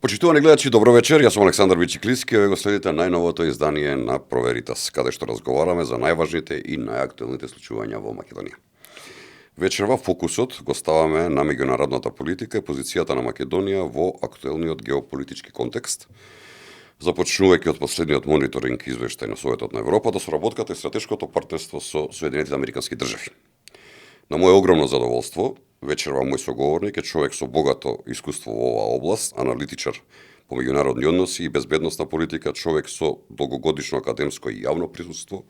Почитувани гледачи, добро вечер. Јас сум Александар Бичиклиски, ве го следите најновото издание на Проверитас, каде што разговараме за најважните и најактуелните случувања во Македонија. Вечерва фокусот го ставаме на меѓународната политика и позицијата на Македонија во актуелниот геополитички контекст, започнувајќи од последниот мониторинг извештај на Советот на Европа до соработката и стратешкото партнерство со Соединетите Американски држави. На моје огромно задоволство, вечерва мој соговорник е човек со богато искуство во оваа област, аналитичар по меѓународни односи и безбедносна политика, човек со долгогодишно академско и јавно присуство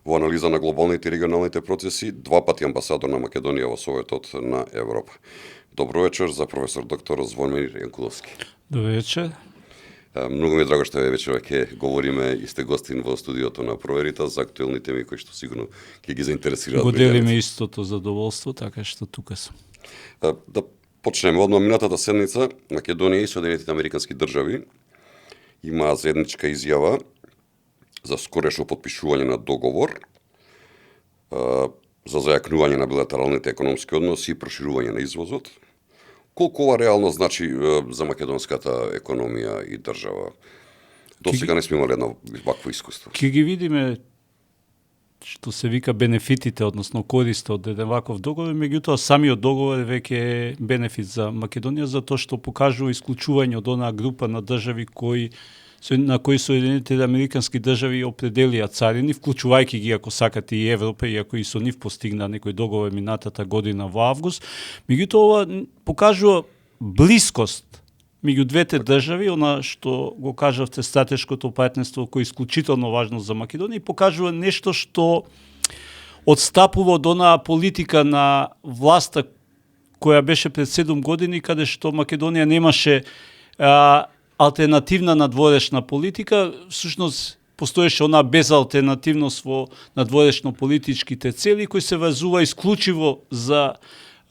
во анализа на глобалните и регионалните процеси, два пати амбасадор на Македонија во Советот на Европа. Добро вечер за професор доктор Звонимир Јанкуловски. Добро вечер. Многу ми е драго што вечерва ќе говориме и сте гостин во студиото на Проверита за актуелни теми кои што сигурно ќе ги заинтересираат. Го делиме истото задоволство, така што тука сум. Да почнеме одма. Минатата седница Македонија и Соединетите Американски држави имаа заедничка изјава за скорешно потпишување на договор за зајакнување на билатералните економски односи и проширување на извозот. Колку ова реално значи за македонската економија и држава? До сега не сме имали едно вакво искуство. Ќе ги видиме што се вика бенефитите, односно користите од еден ваков договор, меѓутоа самиот договор веќе е бенефит за Македонија, затоа што покажува исклучување од онаа група на држави на кои Соединетите Американски држави определија царини, вклучувајќи ги, ако сакате, и Европа, иако и со нив постигна некој договор минатата година во август. Меѓутоа, ова покажува блискост меѓу двете држави, она што го кажавте стратешкото партнерство кој е исклучително важно за Македонија и покажува нешто што одстапува од онаа политика на власта која беше пред 7 години, каде што Македонија немаше алтернативна надворешна политика, всушност постоеше она безалтернативност во надворешно-политичките цели, кои се врзува исклучиво за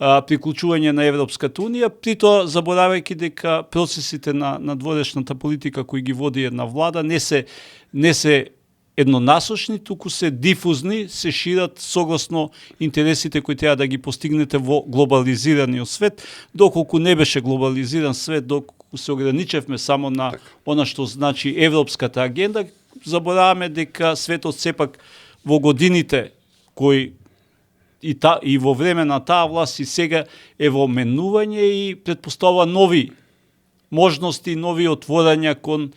приклучување на Европската Унија, при тоа заборавајќи дека процесите на надворешната политика кои ги води една влада не се еднонасочни, туку се дифузни, се шират согласно интересите кои треба да ги постигнете во глобализираниот свет. Доколку не беше глобализиран свет, доколку се ограничевме само на она што значи европската агенда, забораваме дека светот сепак во годините кои и во време на таа власт и сега е во менување и претпоставува нови можности, нови отворања кон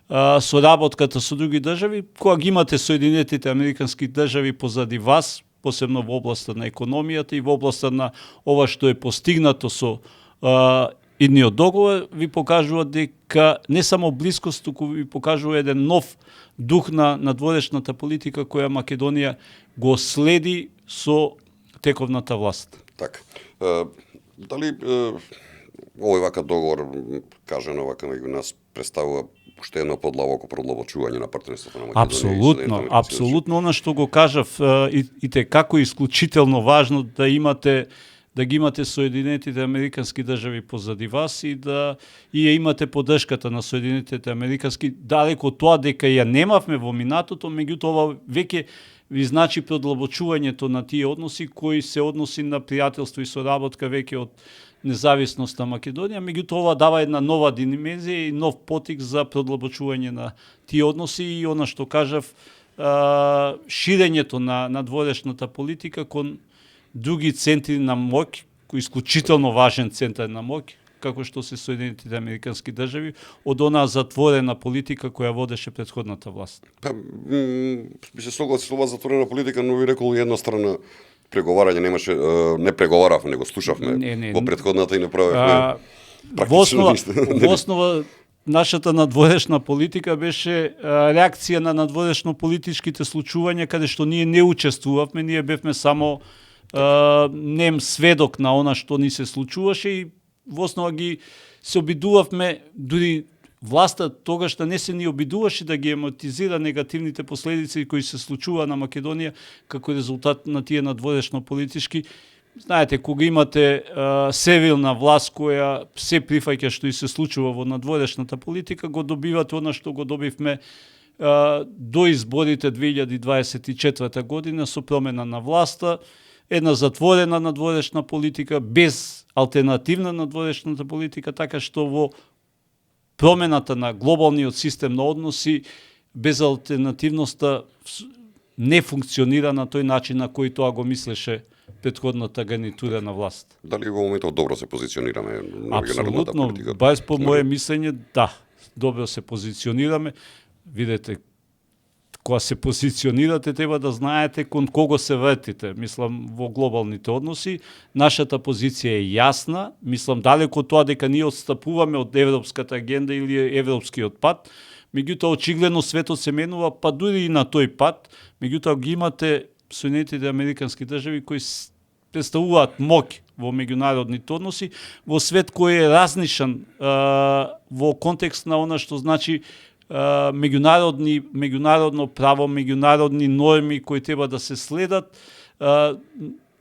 соработката со други држави, кога ги имате Соединетите Американски држави позади вас, посебно во областа на економијата и во областа на ова што е постигнато со идниот договор, ви покажува дека не само блискост, туку ви покажува еден нов дух на надворешната политика која Македонија го следи со тековната власт. Така. Дали овој вака договор, кажано вака меѓу нас, представува уште едно подлабоко продлабочување на партнерството на Македонија? Апсолутно, она што го кажав, и те како исклучително важно да ги имате Соединетите Американски држави позади вас и да ја имате поддршката на Соединетите Американски, далеко тоа дека ја немавме во минатото, меѓутоа ова веќе ви значи продлабочувањето на тие односи кои се односи на пријателство и соработка веќе од независност на Македонија, меѓутоа ова дава една нова димензија и нов потик за продлабочување на тие односи и она што кажав, ширењето на надворешната политика кон други центри на моќ, кој исклучително важен центар на моќ, како што се Соединетите Американски држави, од онаа затворена политика која водеше претходната власт. Би се согласил со ова затворена политика, но ви рекол едностранна преговарање немаше, не преговаравме, него слушавме во претходната и не правевме практично ништо. Во основа нашата надворешна политика беше реакција на надворешно-политичките случувања каде што ние не учествувавме, ние бевме само нем сведок на она што ни се случуваше и во основа ги се обидувавме, дури власта тогаш не се ни обидуваше да ги амортизира негативните последици кои се случува на Македонија како резултат на тие надворешно политички. Знаете, кога имате сервилна власт која се прифаќа што и се случува во надворешната политика, го добивате она што го добивме до изборите 2024 година со промена на власта, една затворена надворешна политика без алтернативна надворешната политика, така што во промената на глобалниот систем на односи, безалтернативноста не функционира на тој начин на кој тоа го мислеше претходната гарнитура на власт. Дали во моментот добро се позиционираме на меѓународната Апсолутно, политика? без по мое мислење, да, добро се позиционираме. Видете, кога се позиционирате, треба да знаете кон кого се вртите. Мислам, во глобалните односи, нашата позиција е јасна. Мислам, далеко тоа дека ние отстапуваме од европската агенда или европскиот пат, меѓутоа очигледно светот се менува, па дури и на тој пат, меѓутоа ги имате Соединетите американски држави кои представуваат моќ во меѓународните односи, во свет кој е разнишан во контекст на она што значи меѓународно право, меѓународни норми кои треба да се следат.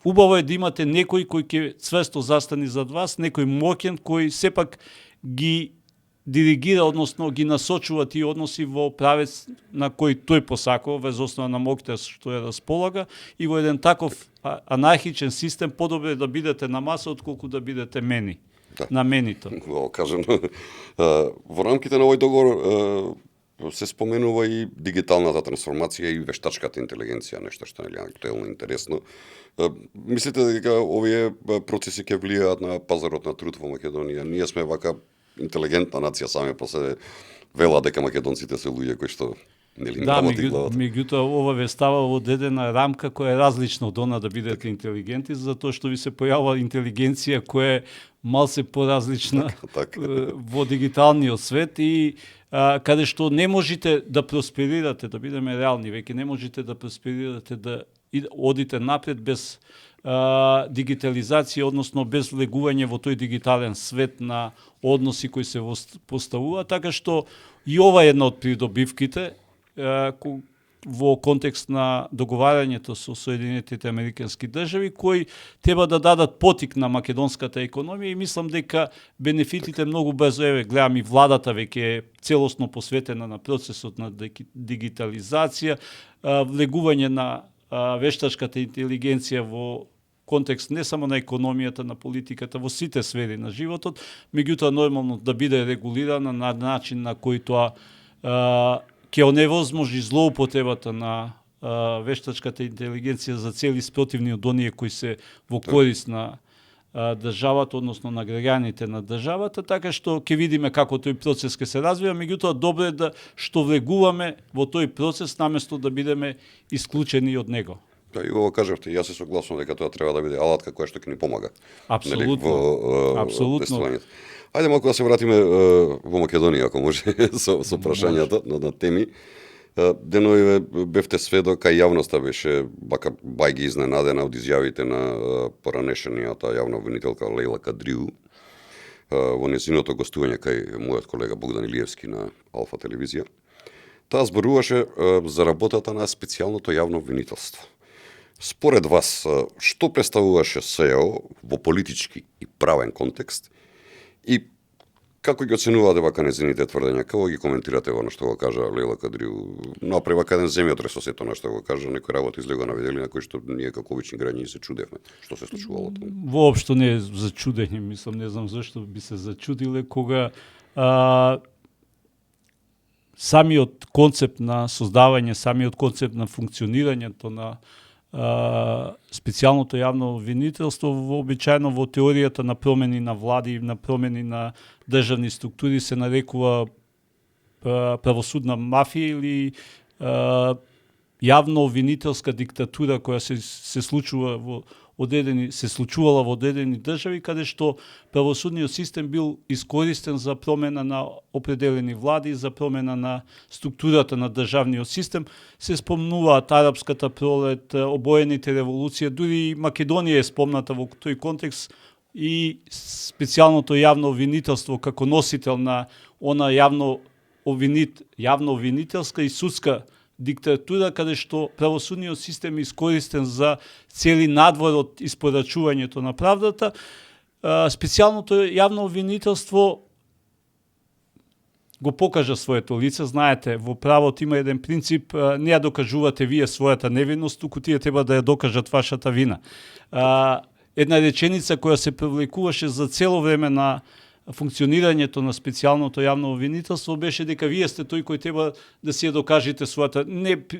Убаво е да имате некој кој ќе цврсто застани зад вас, некој моќен кој сепак ги диригира, односно ги насочува тие односи во правец на кој тој посакува, врз основа на моќта што ја располага, и во еден таков анархичен систем подобре да бидете на маса отколку да бидете мени. Да. На менито. Во кажам, во рамките на овој договор се споменува и дигиталната трансформација и вештачката интелигенција, нешто што е актуелно интересно. Мислите дека овие процеси ќе влијаат на пазарот на труд во Македонија? Ние сме вака интелигентна нација, сами по себе велат дека македонците се луѓе кои што нели Да, работи главата. меѓутоа ова ве става во одредена рамка која е различна од она да бидете интелигенти, затоа што ви се појавува интелигенција која е малце поразлична Така. во дигиталниот свет и каде што не можете да просперирате, да бидеме реални, веќе не можете да просперирате, да одите напред без дигитализација, односно без влегување во тој дигитален свет на односи кои се поставува, така што и ова е една од придобивките во контекст на договарањето со Соединетите американски држави, кои треба да дадат потик на македонската економија и мислам дека бенефитите многу брзо, гледам и владата веќе е целосно посветена на процесот на дигитализација, влегување на вештачката интелигенција во контекст не само на економијата, на политиката, во сите сфери на животот, меѓутоа нормално да биде регулирана на начин на кој тоа ќе оневозможи злоупотребата на вештачката интелигенција за цели спротивни од оние кои се во корист на државата, односно на граѓаните на државата, така што ќе видиме како тој процес ќе се развива, меѓутоа добро е да што влегуваме во тој процес наместо да бидеме исклучени од него. Да, и ова кажавте, јас се согласувам дека тоа треба да биде алатка која што ќе ни помага. Апсолутно. Апсолутно. Ајде малку да се вратиме во Македонија, ако може, со прашањата на теми. Деновиве бевте сведок, а јавноста беше бајги изненадена од изјавите на поранешенијата јавна обвинителка Лејла Кадриу во незиното гостување кај мојот колега Богдан Илиевски на Алфа телевизија. Таа зборуваше за работата на специјалното јавно обвинителство. Според вас, што представуваше СЈО во политички и правен контекст и како ги оценувате вака незините тврдења? Како ги коментирате во што го кажа Лејла Кадриу? Направи вака еден земјотрес со сето на што го кажа, некој работа излегува на виделина кои што ние како обични граѓани се чудевме. Што се случувало таму? Воопшто не е за чудење, мислам, не знам зашто би се зачудиле кога самиот концепт на создавање, самиот концепт на функционирањето на специјалното јавно обвинителство вообичаено во теоријата на промени на влади, на промени на државни структури се нарекува правосудна мафија или јавно обвинителска диктатура која се случува во случувала во одредени држави каде што правосудниот систем бил искористен за промена на определени влади, за промена на структурата на државниот систем. Се спомнуваат арапската пролет, обоените револуција, дури и Македонија е спомната во тој контекст и специјалното јавно обвинителство како носител на она јавно обвинителска и судска диктатура каде што правосудниот систем е искористен за цели надвор од испорачувањето на правдата. Специјалното јавно обвинителство го покажа своето лице. Знаете, во правото има еден принцип, не ја докажувате вие својата невинност, туку тие треба да ја докажат вашата вина. Една реченица која се привлекуваше за цело време на функционирањето на специјалното јавно обвинителство беше дека вие сте тој кој треба да си ја докажете својата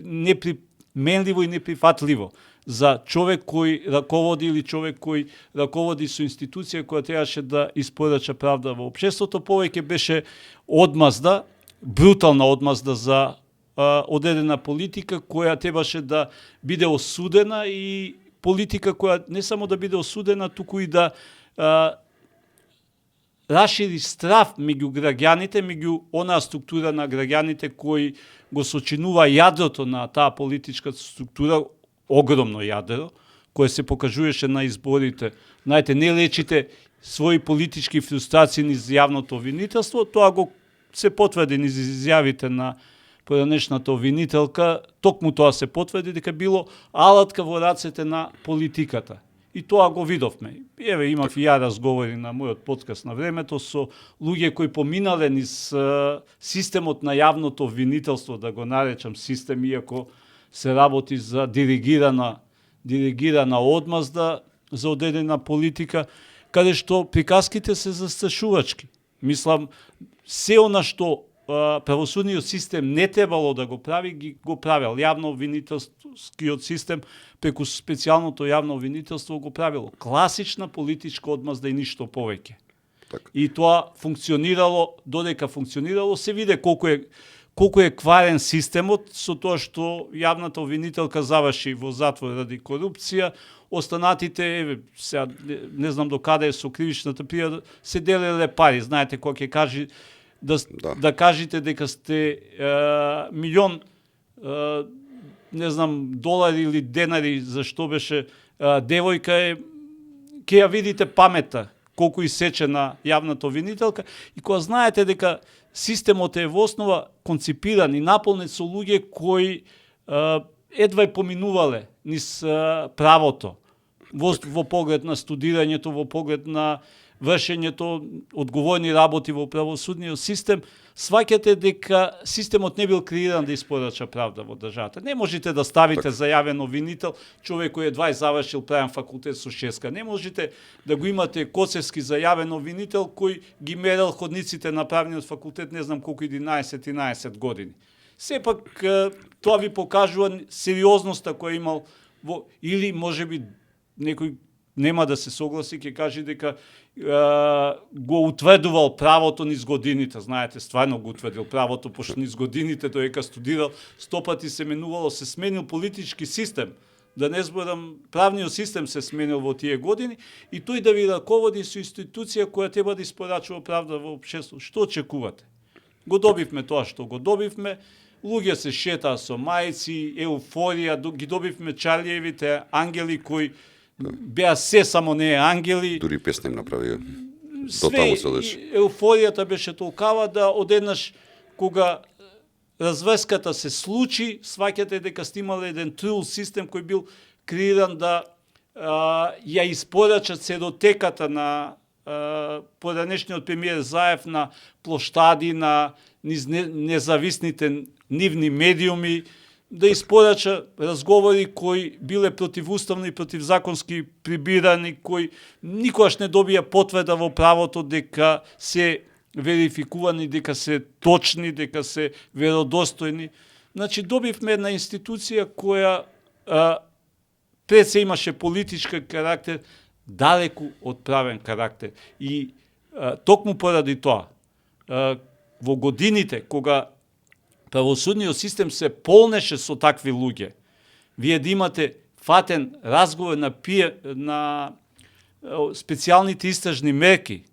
неприменливо и неприфатливо за човек кој раководи или човек кој раководи со институција која требаше да испорача правда во општеството, повеќе беше одмазда, брутална одмазда за одредена политика која требаше да биде осудена и политика која не само да биде осудена, туку и да расшири страв меѓу граѓаните, меѓу онаа структура на граѓаните кои го сочинува јадрото на таа политичка структура, огромно јадро, кое се покажуваше на изборите. Знаете, не лечите своји политички фрустрации низ јавното обвинителство, тоа го се потврди низ изјавите на поранешната обвинителка, токму тоа се потврди дека било алатка во рацете на политиката. И тоа го видовме. Еве, имав и ја разговори на мојот подкаст на времето со луѓе кои поминале низ системот на јавното обвинителство, да го наречам систем, иако се работи за диригирана одмазда за одредена политика, каде што приказките се застрашувачки. Мислам, се она што правосудниот систем не требало да го прави, го правил. Јавно обвинителскиот систем преку специјалното јавно обвинителство го правило. Класична политичка одмазда и ништо повеќе. Так. И тоа функционирало, додека функционирало, се виде колку е кварен системот со тоа што јавната обвинителка заврши во затвор ради корупција, останатите, сега не знам до каде со кривичната пријава, се делеле пари. Знаете, кога ќе кажи да кажете дека сте милион не знам долари или денари за што беше девојка, ќе ја видите памета колку исечена јавната обвинителка, и кога знаете дека системот е во основа конципиран и наполнет со луѓе кои едва е поминувале низ правото во поглед на студирањето, во поглед на вршењето одговорни работи во правосудниот систем, сваќате дека системот не бил креиран да испорача правда во државата. Не можете да ставите зајавен обвинител човек кој едва завршил правен факултет со шеска. Не можете да го имате Коцевски зајавен обвинител кој ги мерел ходниците на правниот факултет не знам колку 11 години. Сепак тоа ви покажува сериозноста која имал или можеби некој нема да се согласи, ќе каже дека го утврдувал правото низ годините. Знаете, стварно го утврдил правото, пошто низ годините доека студирал, 100 пати се менувало, се сменил политички систем. Да не зборам, правниот систем се сменил во тие години и тој да ви раководи со институција која треба да испорачува правда во општеството. Што очекувате? Го добивме тоа што го добивме, луѓе се шетаа со мајци, еуфорија, ги добивме Чарлиевите ангели кои беа се само не ангели. Дури песна им направи. До таму се одеше. Еуфоријата беше толкава да одеднаш кога разврската се случи, сваќате дека сте имале еден трул систем кој бил креиран да ја испорачат седотеката на поранешниот премиер Заев на плоштади, на независните нивни медиуми, да испорача разговори кои биле противуставни и противзаконски прибирани, кои никогаш не добија потврда во правото дека се верификувани, дека се точни, дека се веродостојни. Значи, добивме една институција која пред се имаше политички карактер, далеку од правен карактер. И токму поради тоа, во годините, кога правосудниот систем се полнеше со такви луѓе, вие да имате фатен разговор на специјалните истражни мерки,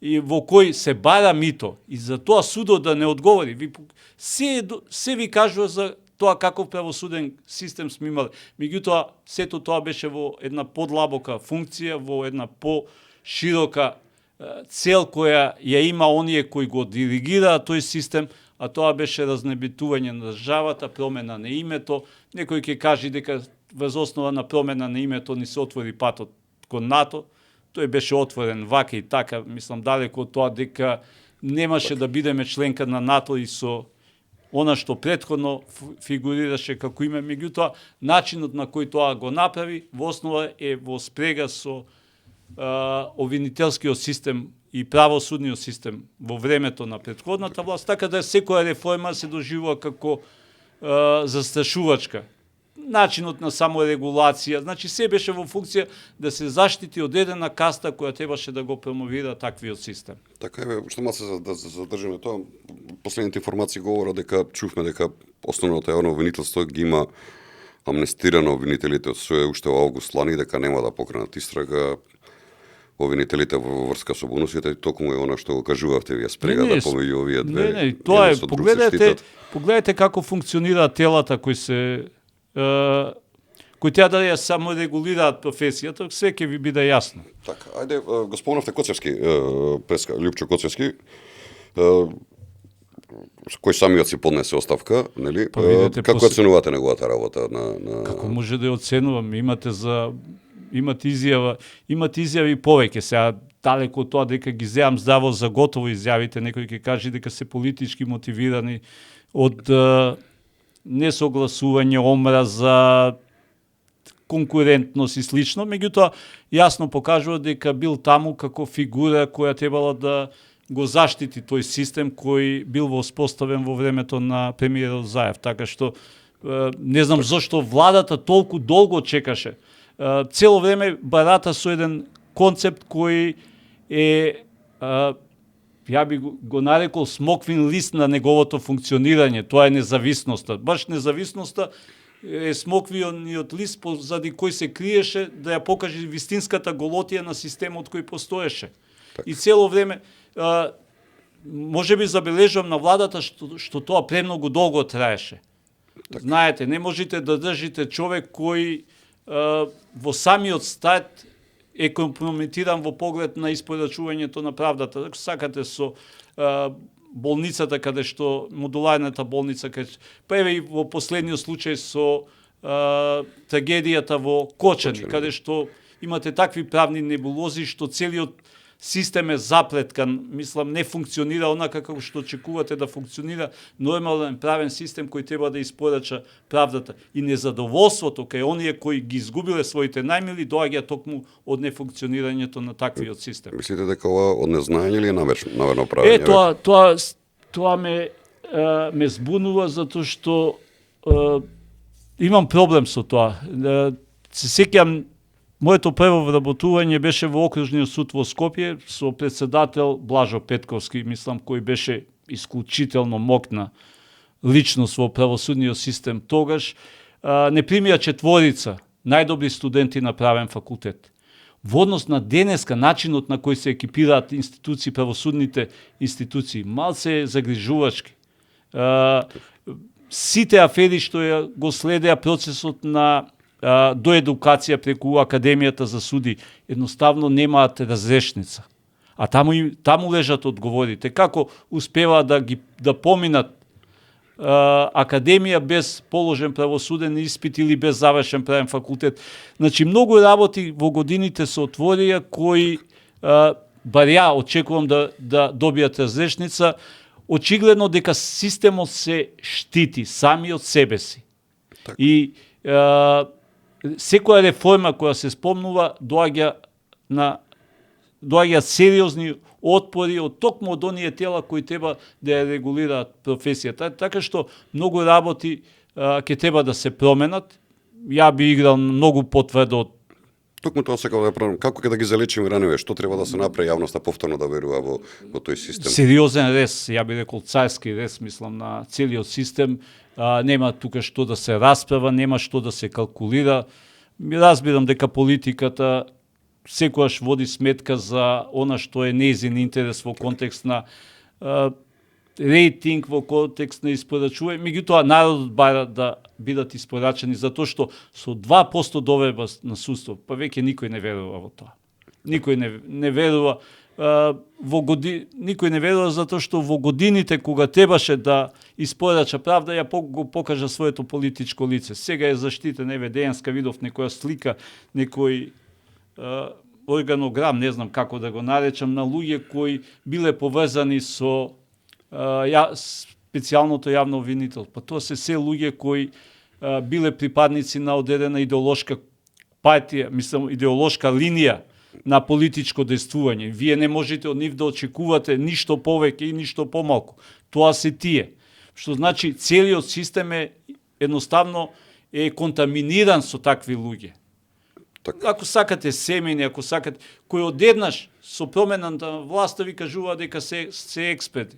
и во кој се бара мито, и за тоа судот да не одговори. Се ви кажува за тоа каков правосуден систем сме имали. Меѓутоа, сето тоа беше во една подлабока функција, во една поширока цел која ја има оние кои го диригираа тој систем, а тоа беше разнебитување на државата, промена на името. Некој ќе каже дека врз основа на промена на името ни се отвори патот кон НАТО. Тој беше отворен вака и така, мислам, далеко од тоа дека немаше да бидеме членка на НАТО и со она што претходно фигурираше како име. Меѓутоа, начинот на кој тоа го направи, во основа е во спрега со обвинителскиот систем и правосудниот систем во времето на претходната власт, така да секоја реформа се доживува како застрашувачка. Начинот на саморегулација, значи се беше во функција да се заштити одредена каста која требаше да го промовира таквиот систем. Така е, што малце да се задржиме тоа, последните информации говорат дека чувме дека основното јавно обвинителство ги има амнестирано обвинителите од СОЕ уште во август лани, дека нема да покренат истрага обвинителите во врска со бонусите, токму е она што го кажувавте вие, спрегата помеѓу овие две. Не, тоа е, погледнете како функционираат телата кои се кои треба да ја саморегулираат професијата, све ќе ви биде јасно. Така, ајде, го спомнавте Коцевски, Лјупчо Коцевски, кој самиот си поднесе оставка, нели? Како оценувате неговата работа на Како може да ја оценувам? Имате изјави повеќе. Сега далеко од тоа дека ги земам здраво за готово изјавите, некој ќе каже дека се политички мотивирани од несогласување, омраза, конкурентност и слично, меѓутоа јасно покажува дека бил таму како фигура која требала да го заштити тој систем кој бил воспоставен во времето на премиерот Заев, така што не знам зошто владата толку долго чекаше. Цело време барата со еден концепт кој е ја би го нарекол смоквин лист на неговото функционирање, тоа е независноста. Баш независноста е смоквиниот лист заради кој се криеше да ја покаже вистинската голотија на системот кој постоеше. Так. И цело време можеби забележувам на владата што тоа премногу долго траеше. Так. Знаете, не можете да држите човек кој во самиот старт е компрометиран во поглед на испорачувањето на правдата. Ако сакате со болницата каде што модуларната болница, па еве и во последниот случај со трагедијата во Кочани, каде што имате такви правни небулози што целиот систем е запреткан, мислам, не функционира онака како што очекувате да функционира нормален правен систем кој треба да испорача правдата. И незадоволството кај оние кои ги изгубиле своите најмили доаѓа токму од нефункционирањето на таквиот систем. Мислите дека ова од незнаење или е намерно правење? Тоа ме збунува затоа што имам проблем со тоа. Се сеќам, моето прво вработување беше во окружниот суд во Скопје со председател Блажо Петковски, мислам, кој беше исклучително мокна личност во правосудниот систем тогаш. Не примија четворица најдобри студенти на правен факултет. Во однос на денеска, начинот на кој се екипираат институции, правосудните институции, малце е загрижувачки. Сите афери што го следеа процесот на до едукација преку Академијата за суди, едноставно немаат разрешница. А таму лежат одговорите. Како успеваат да поминат академија без положен правосуден испит или без завршен правен факултет. Значи, многу работи во годините се отворија кои бар ја очекувам да добијат разрешница. Очигледно дека системот се штити сами од себе си. Так. И секоја реформа која се спомнува доаѓа сериозни отпори од токму од оние тела кои треба да ја регулираат професијата. Така што многу работи ќе треба да се променат. Ја би играл многу потврдо од токму тоа сакам да правам. Како ќе да ги залечиме раниве? Што треба да се направи јавноста повторно да верува во тој систем? Сериозен рез, ја би рекол царски рез, мислам, на целиот систем. Нема тука што да се расправа, нема што да се калкулира. Разбирам дека политиката секогаш води сметка за она што е нејзин интерес во контекст на рейтинг, во контекст на испорачување. Меѓутоа, народот бара да бидат испорачани затоа што со 2% доверба на судство, па веќе никој не верува во тоа. Никој не верува никој не верува затоа што во годините кога требаше да испорача правда, ја го покажа своето политичко лице. Сега е заштитен, еве денеска видов некоја слика, некој органограм, не знам како да го наречам, на луѓе кои биле поврзани со специјалното јавно обвинителство. Па тоа се луѓе кои биле припадници на одредена идеолошка партија, мислам идеолошка линија на политичко действување. Вие не можете од нив да очекувате ништо повеќе и ништо помалку. Тоа се тие. Што значи целиот систем е едноставно е контаминиран со такви луѓе. Ако сакате семени, ако сакате, кој одеднаш со промената на власта ви кажува дека се експерти.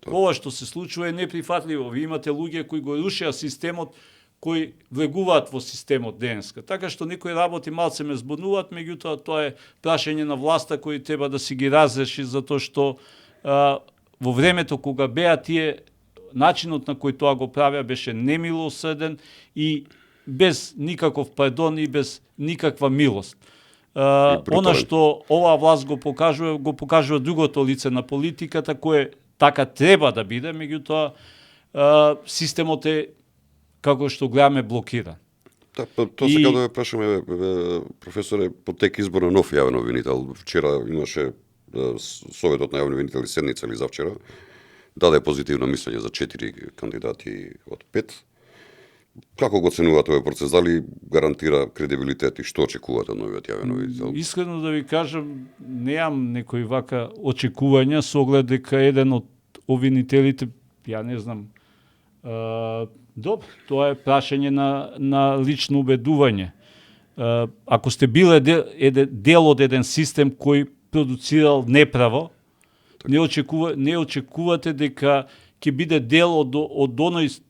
Ова што се случува е неприфатливо. Ви имате луѓе кои го рушеа системот, кои влегуваат во системот денеска. Така што некои работи малце ме збунуваат, меѓутоа тоа е прашање на власта кој треба да си ги разреши, затоа што во времето кога беа тие, начинот на кој тоа го правеа беше немилосреден и без никаков пардон и без никаква милост. Она што оваа власт го покажува другото лице на политиката, кое така треба да биде, меѓутоа системот е, како што гледаме, блокиран. Тоа сега да ве прашаме, професоре, по тек избор на нов јавен обвинител. Вчера имаше Советот на јавни обвинители седница или завчера, даде позитивно мислење за 4 кандидати од 5. Како го оценувате овој процес? Дали гарантира кредибилитет и што очекувате од новиот јавен обвинител? Искрено да ви кажам, неам некои вака очекувања со оглед дека еден од обвинителите, ја не знам, тоа е прашање на лично убедување. Ако сте биле дел од еден систем кој продуцирал неправо, не очекувате дека ќе биде дел од оној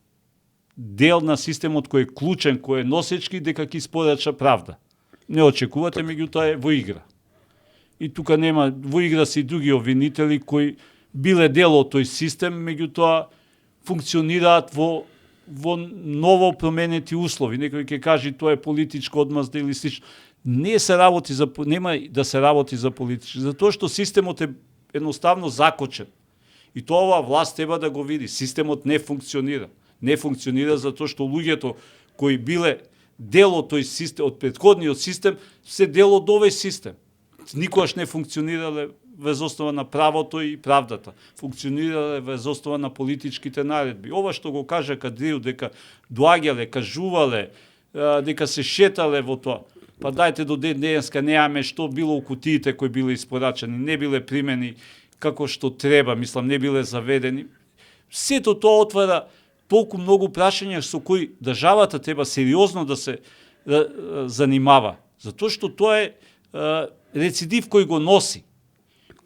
дел на системот кој е клучен, кој е носечки, дека ќе испорача правда. Не очекувате, меѓутоа е во игра. И тука нема, во игра се и други обвинители кои биле дел од тој систем, меѓутоа функционираат во ново променети услови. Некој ќе каже тоа е политичко одмазда или слично. Нема да се работи за политички, затоа што системот е едноставно закочен. И тоа оваа власт треба да го види. Системот не функционира. Не функционира затоа што луѓето кои биле дел од тој систем, од претходниот систем, се дел од овој систем. Никогаш не функционирале врз основа на правото и правдата. Функционирале врз основа на политичките наредби. Ова што го кажа Кадрiju, дека доаѓале, кажувале, дека се шетале во тоа. Па дајте до денеска неаме што било у кутиите кои биле испорачани, не биле примени како што треба, мислам, не биле заведени. Сето тоа отвара толку многу прашања со кои државата треба сериозно да се занимава. Затоа што тоа е рецидив кој го носи,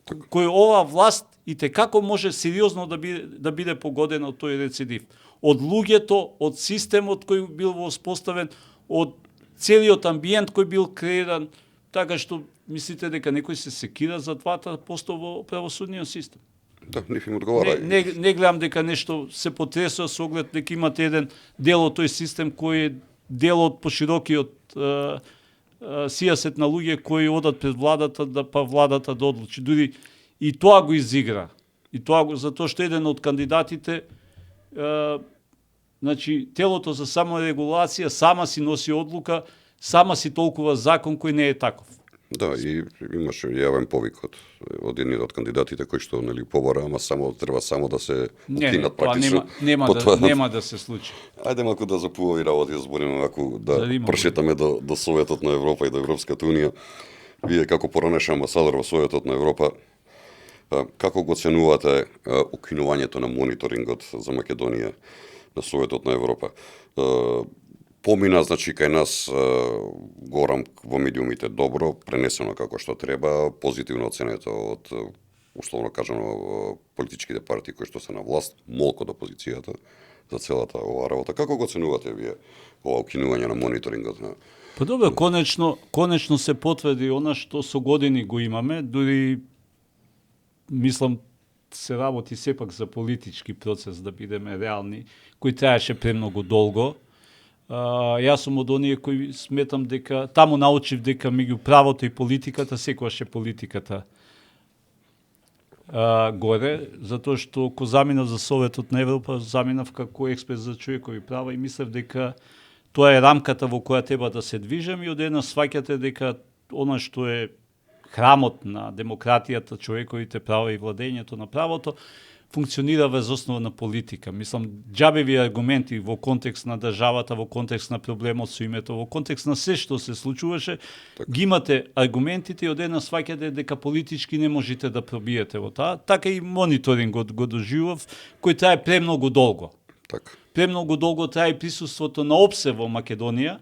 кој ова власт и како може сериозно да биде погодена од тој рецидив. Од луѓето, од системот кој бил воспоставен, од целиот амбиент кој бил креиран, така што мислите дека некој се секира за 2% во правосудниот систем? Да, не им одговара. Не гледам дека нешто се потресува со оглед дека имате еден дел од тој систем кој е дел од поширокиот сијасет на луѓе кои одат пред владата, па владата да одлучи. Дури и тоа го изигра. И тоа затоа што еден од кандидатите, значи телото за саморегулација сама си носи одлука, сама си толкува закон кој не е таков. Да, и имаше јавен повик од еден од кандидатите кој што побара, ама треба да се укинат практично. Нема да се случи. Ајде малку да запувави работи, да збориме малку, да прошетаме до Советот на Европа и до Европската унија. Вие како поранеш амбасадор во Советот на Европа, како го оценувате укинувањето на мониторингот за Македонија на Советот на Европа? Помина, значи, кај нас горам во медиумите добро, пренесено како што треба, позитивно оценето од, условно кажано, политичките партии кои што се на власт, молку од опозицијата за целата оваа работа. Како го оценувате вие ова укинување на мониторингот? Па добро, конечно се потврди она што со години го имаме, дури мислам се работи сепак за политички процес, да бидеме реални, кој траеше премногу долго. Јас сум од оние кои сметам дека таму научив дека меѓу правото и политиката секогаш е политиката горе, затоа што ко заминав за Советот на Европа, заминав како експерт за човекови права и мислев дека тоа е рамката во која треба да се движам и одеднаш сваќате дека она што е храмот на демократијата, човековите права и владењето на правото, функционира врз основа на политика. Мислам, џабеви аргументи во контекст на државата, во контекст на проблемот со името, во контекст на се што се случуваше, ги имате аргументите и одеднаш сваќате дека политички не можете да пробиете во таа. Така и мониторингот го доживав, кој трае премногу долго. Така. Премногу долго трае присуството на ОПСЕ во Македонија,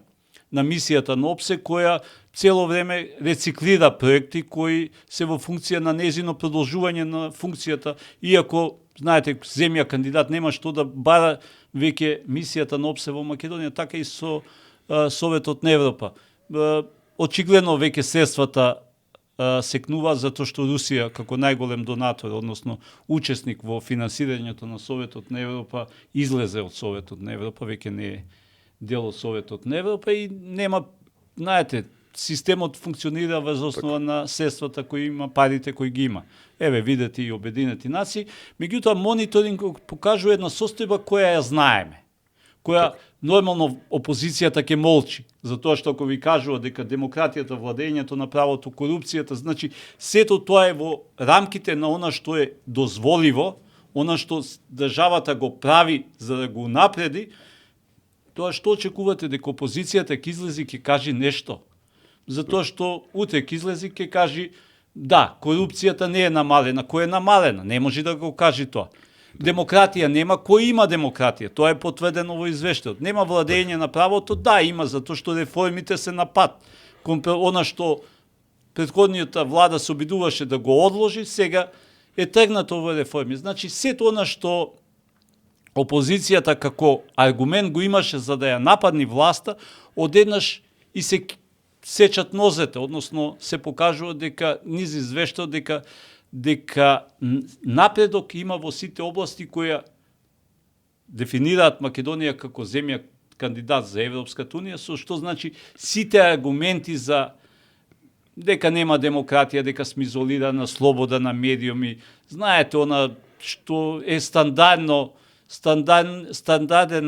на мисијата на ОПСЕ, која цело време рециклира проекти кои се во функција на незино продолжување на функцијата, иако, знаете, земја кандидат нема што да бара веќе мисијата на ОПСЕ во Македонија, така и со Советот на Европа. Очигледно веќе средствата секнува затоа што Русија како најголем донатор, односно учесник во финансирањето на Советот на Европа, излезе од Советот на Европа, веќе не е дел од Советот на Европа и нема, знаете, системот функционира врз основа на средствата кои има, парите кои ги има. Еве, видете и Обединети нации, меѓутоа мониторинг покажува една состојба која ја знаеме, која нормално опозицијата ќе молчи, затоа што ако ви кажува дека демократијата, владењето на правото, корупцијата, значи сето тоа е во рамките на она што е дозволиво, она што државата го прави за да го напреди, тоа што очекувате дека опозицијата ќе излези ќе каже нешто? Затоа што утре ќе излези ќе каже да, корупцијата не е намалена, кој е намалена, не може да го каже тоа. Демократија нема, кој има демократија? Тоа е потврдено во извештајот. Нема владење на правото, да, има, затоа што реформите се на пат. Она што претходниот влада се обидуваше да го одложи, сега е тргнато во реформи. Значи, сето она што опозицијата како аргумент го имаше за да ја нападни власта, одеднаш и се сечат нозете, односно се покажува дека низ извештајот дека напредок има во сите области која дефинираат Македонија како земја кандидат за Европската унија, со што значи сите аргументи за дека нема демократија, дека сме изолирана, слобода на медиуми, знаете, она што е стандарден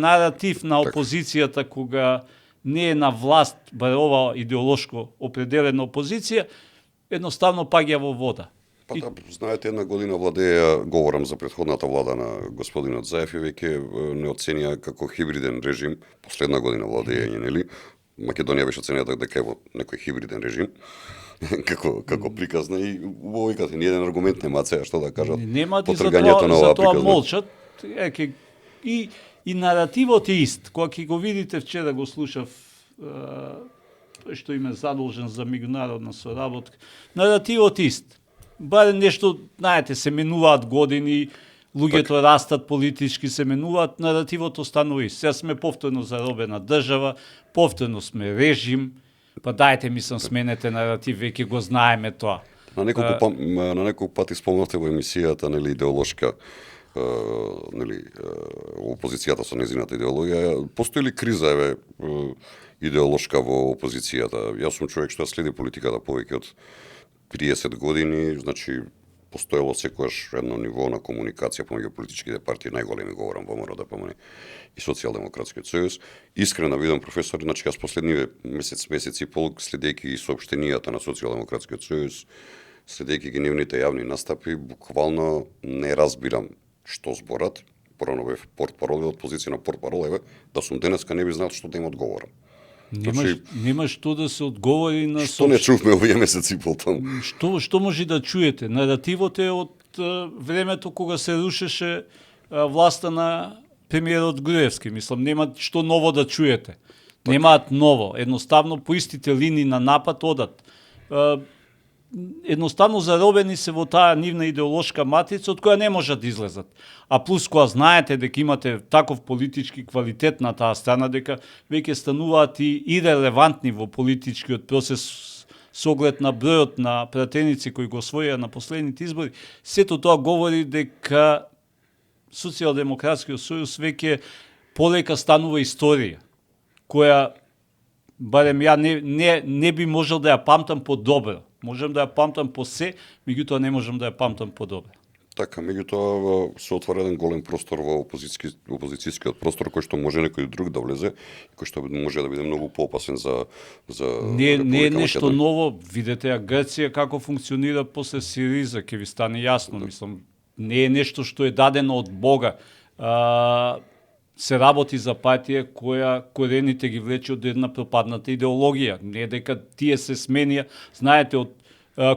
наратив на опозицијата кога не е на власт, бар ова идеолошко определена опозиција, едноставно паѓа во вода. Па да, знаете, една година владеја, говорам за претходната влада на господинот Заев, и веќе не оценија како хибриден режим, последна година владење, нели? Македонија беше оценета дека е во некој хибриден режим, како приказна, и убаво викате, ни еден аргумент нема сега што да кажат по тргањето на оваа приказна. Затоа молчат, и наративот е ист. Кога ќе го видите, вчера го слушав тој што им е задолжен за меѓународна соработка, наративот е ист. Барем нешто, знаете, се менуваат години, луѓето растат политички, се менуваат, наративот останува ист. Сега сме повторно заробена држава, повторно сме режим, па дајте сменете наратив, веќе го знаеме тоа. На неколку пати спомнавте во емисијата, нели, идеолошка, нели, опозицијата со незината идеологија. Постои ли криза идеолошка во опозицијата? Јас сум човек што следи политиката повеќе од 30 години, значи постоело секогаш едно ниво на комуникација помеѓу политичките партии, најголеми говорам ВМРО, ДПМН и Социјалдемократскиот сојуз. Искрено видам професор, значи јас последниве месец и пол следејќи соопштенијата на Социјалдемократскиот сојуз, следејќи ги нивните јавни настапи, буквално не разбирам што зборат. Порано бев портпарол, од позиција на портпарол, да сум денеска не би знал што да им одговорам. Нема што да се одговори на што не чувме овие месеци и пол таму. Што може да чуете? Наративот е од времето кога се рушеше власта на премиерот Груевски. Мислам, нема што ново да чуете. Немаат ново. Едноставно по истите линии на напад одат. Едноставно заробени се во таа нивна идеолошка матрица од која не можат да излезат. А плюс кога знаете дека имате таков политички квалитет на таа страна, дека веќе стануваат и ирелевантни во политичкиот процес со оглед на бројот на пратеници кои го освоија на последните избори, сето тоа говори дека Социјалдемократскиот сојуз веќе полека станува историја, која барем ја не би можел да ја памтам подобро. Можем да ја памтам по се, меѓутоа не можам да ја памтам подобро. Така, меѓутоа се отвора еден голем простор во опозицијскиот простор, кој што може некој друг да влезе, кој што може да биде многу поопасен за Не е нешто ново, видете ја Грција како функционира после Сириза, ќе ви стане јасно, мислам, не е нешто што е дадено од Бога. Се работи за партија која корените ги влече од една пропадната идеологија. Не дека тие се сменија, знаете, од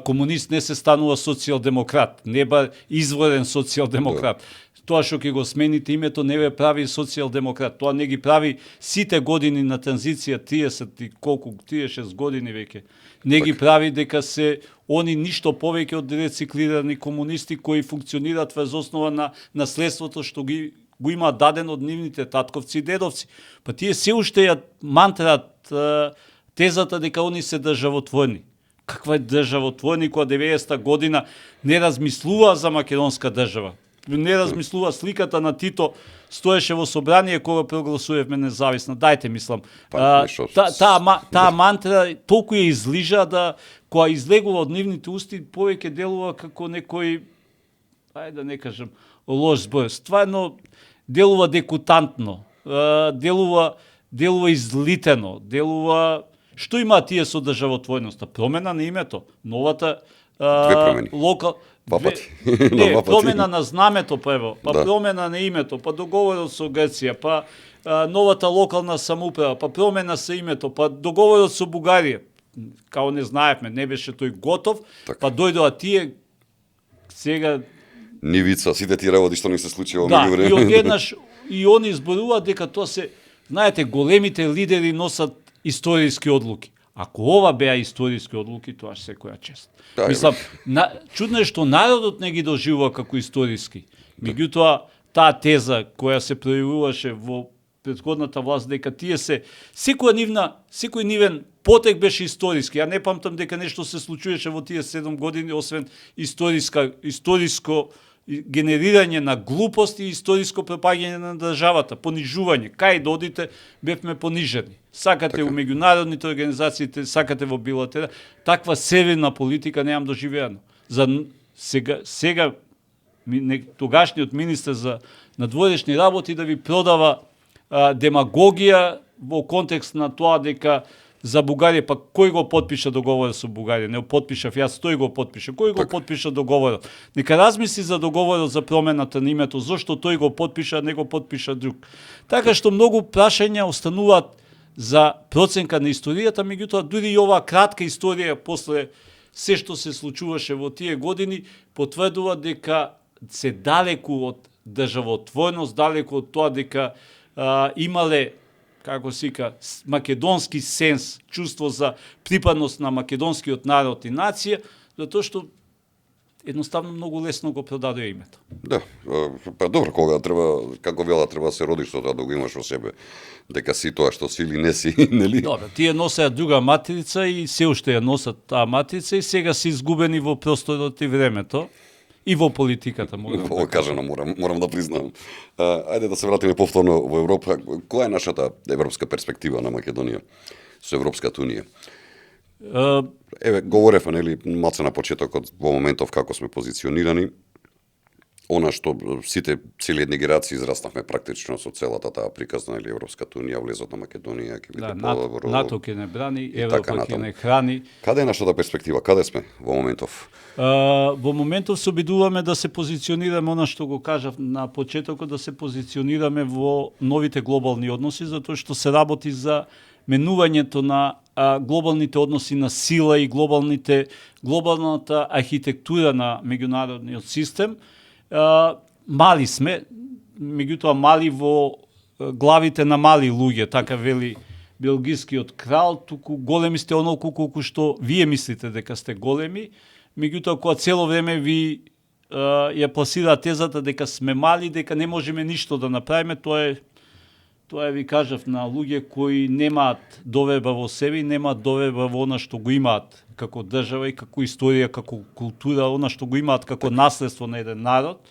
комунист не се станува социјалдемократ, не ба изворен социјалдемократ. Тоа што ќе го смените името не ве прави социјалдемократ. Тоа не ги прави сите години на транзиција, 30 и колку, 36 години веќе. Не ги прави дека се они ништо повеќе од рециклирани комунисти кои функционираат врз основа на наследството што го имаат дадено од нивните татковци и дедовци. Па тие се уште ја мантрат тезата дека они се државотворни. Каква е државотворни кога 90-та година не размислува за македонска држава. Не размислува, сликата на Тито стоеше во собрание кога прогласувавме независна. Дајте, мислам. Таа мантра толку ја излижа да кога излегува од нивните усти повеќе делува како некој, ајде да не кажам, лош збор. Стварно делува декутантно, делува излитено, делува што има тие со државотворноста? Промена на името, новата Два пати. Не, промена на знамето прво, па промена на името, па договорот со Грција, па новата локална самоуправа, па промена со името, па договорот со Бугарија. Као не знаевме, не беше тој готов, па дојдоа тие сега нивица, сите тие работи што не се случило да, меѓувреме. И одеднаш и они зборуваат дека тоа се, знаете, големите лидери носат историски одлуки. Ако ова беа историски одлуки, тоа ќе секоја чест. Да, мислам, чудно е што народот не ги доживува како историски. Меѓутоа, таа теза која се пројавуваше во претходната власт дека тие се секој нивен потек беше историски. Ја не памтам дека нешто се случуваше во тие 7 години освен историско генерирање на глупости и историско пропагање на државата, понижување. Кај да одите, бевме понижени. Сакате у меѓународните организациите, сакате во билатера, таква северна политика немам доживеано. За сега тогашниот министер за надворешни работи да ви продава демагогија во контекст на тоа дека за Бугарија, па кој го потпиша договорот со Бугарија? Не го потпишав јас, тој го потпиша. Кој го потпиша договорот? Нека размисли за договорот за промената на името, зошто тој го потпиша, не го потпиша друг. Така што многу прашања остануваат за проценка на историјата, меѓутоа дури и оваа кратка историја после се што се случуваше во тие години потврдува дека се далеку од државотворност, далеку од тоа дека имале, како се вика, македонски сенс, чувство за припадност на македонскиот народ и нација, затоа што едноставно многу лесно го продадоа името. Да, па добро, кога треба, како вела, треба да се родиш со тоа да го имаш во себе, дека си тоа што си или не си, нели? Добро, тие носеа друга матрица и се уште ја носат таа матрица и сега се изгубени во просторот и времето. И во политиката, морам да кажано, морам да признам. Ајде да се вратиме повторно во Европа. Која е нашата европска перспектива на Македонија со Европската унија? Еве, говоревме, нели, малце на почетокот во моментов како сме позиционирани. Она што сите цели генерации израснавме практично со целата таа приказна, или Европската унија, влезот на Македонија, ќе биде подобро. НАТО ќе не брани, Европа ќе не храни. Каде е нашата перспектива? Каде сме во моментов? Во моментов се обидуваме да се позиционираме, она што го кажав на почетокот, да се позиционираме во новите глобални односи, затоа што се работи за менувањето на глобалните односи на сила и глобалната архитектура на меѓународниот систем. Мали сме, меѓутоа мали во главите на мали луѓе, така вели белгискиот крал, туку големи сте онолку колку што вие мислите дека сте големи, меѓутоа кога цело време ви ја пласира тезата дека сме мали, дека не можеме ништо да направиме, тоа ви кажав на луѓе кои немаат доверба во себе и немаат доверба во она што го имаат како држава и како историја, како култура, она што го имаат како наследство на еден народ.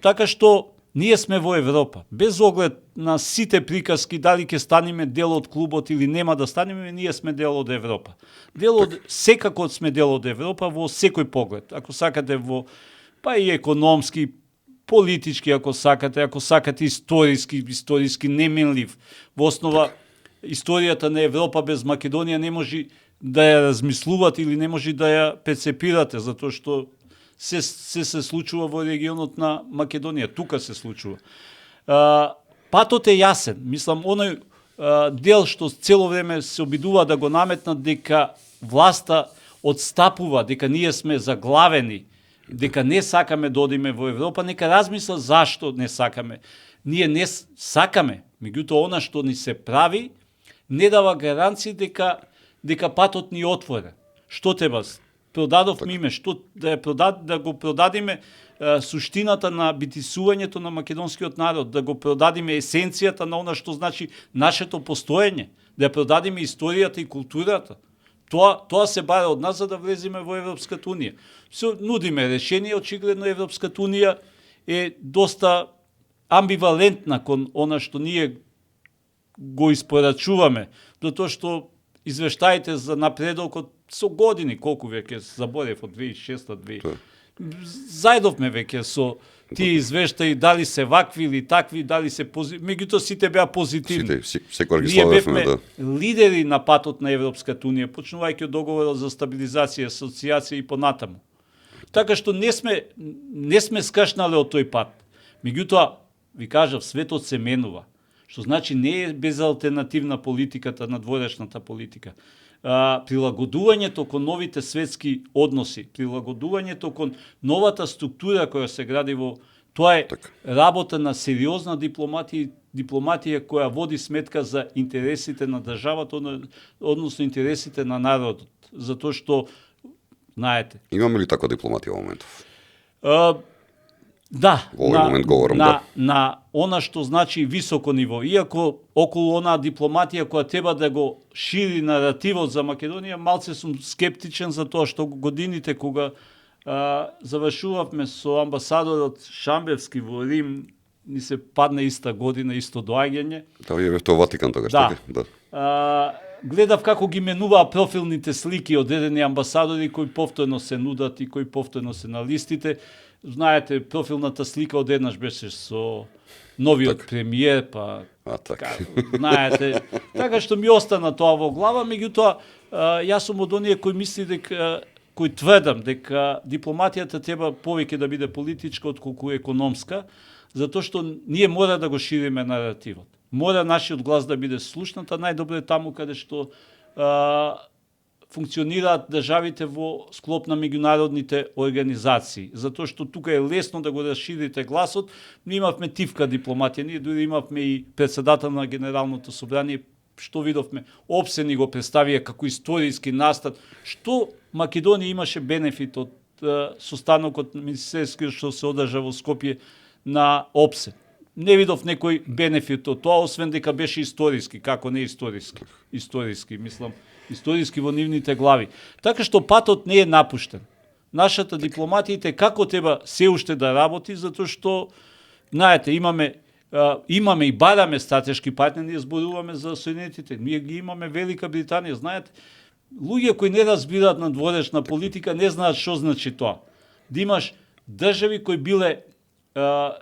Така што ние сме во Европа. Без оглед на сите приказки, дали ќе станеме дел од клубот или нема да станеме, ние сме дел од Европа. Секако сме дел од Европа во секој поглед. Ако сакате па и економски, политички, ако сакате историски неменлив. Во основа, историјата на Европа без Македонија не може да ја размислувате или не може да ја перцепирате, затоа што се случува во регионот на Македонија, тука се случува. Патот е јасен, мислам, оној дел што цело време се обидува да го наметнат дека власта одстапува, дека ние сме заглавени, дека не сакаме да одиме во Европа, нека размисла зашто не сакаме. Ние не сакаме, меѓутоа она што ни се прави не дава гаранции дека патот ни е отворен. Што треба? Продадовме име, што да го продадиме суштината на битисувањето на македонскиот народ, да го продадиме есенцијата на она што значи нашето постоење, да ја продадиме историјата и културата. Тоа се бара од нас за да влеземе во Европската унија. Се нудиме решение, очигледно Европската унија е доста амбивалентна кон она што ние го испорачуваме, затоа што извештаите за напредокот со години, колку веќе заборев од 2006-2000. Заедовме веќе со тие извештаи, дали се вакви или такви, дали се меѓутоа сите беа позитивни. Секогаш ги Ние славевме, бевме лидери на патот на Европската унија, почнувајќи од договорот за стабилизација, асоциација и понатаму. Така што не сме скашнале од тој пат. Меѓутоа, ви кажав, светот се менува, што значи не е безалтернативна политиката, надворешната политика. Прилагодувањето кон новите светски односи, прилагодувањето кон новата структура која се гради тоа е работа на сериозна дипломатија која води сметка за интересите на државата, односно интересите на народот. Затоа што, знаете... Имаме ли таква дипломатија во моментов? Да, во овој момент говорам, на она што значи високо ниво. Иако околу онаа дипломатија која треба да го шири наративот за Македонија, малце сум скептичен за тоа што годините кога завршувавме со амбасадорот Шамбевски во Рим, ни се падна иста година, исто доаѓање. Да, вие бевте во Ватикан тогаш, така? Да. Гледав како ги менуваа профилните слики од одредени амбасадори кои повторно се нудат и кои повторно се на листите. Знаете, профилната слика одеднаш беше со новиот премиер, па знаете, така што ми остана тоа во глава, меѓутоа јас сум од оние кои мисли кои тврдам дека дипломатијата треба повеќе да биде политичка отколку економска, затоа што ние мора да го шириме наративот. Мора нашиот глас да биде слушнат, а најдобро е таму каде што функционираат државите во склоп на меѓународните организации, затоа што тука е лесно да го расширите гласот. Ние имавме тивка дипломатија, ние дури имавме и председател на Генералното собрание, што видовме, опсени го представија како историски настан, што Македонија имаше бенефит од состанокот министерски што се одржа во Скопје на Опсе. Не видов некој бенефит од тоа, освен дека беше историски, како не историски. Историски, мислам, историски во нивните глави. Така што патот не е напуштен. Нашата дипломатија како треба се уште да работи, затоа што, знаете, имаме и бараме стратешки партнери, ние зборуваме за Соединетите. Ние ги имаме Велика Британија, знаете. Луѓе кои не разбираат надворешна политика не знаат што значи тоа. Да имаш држави кои биле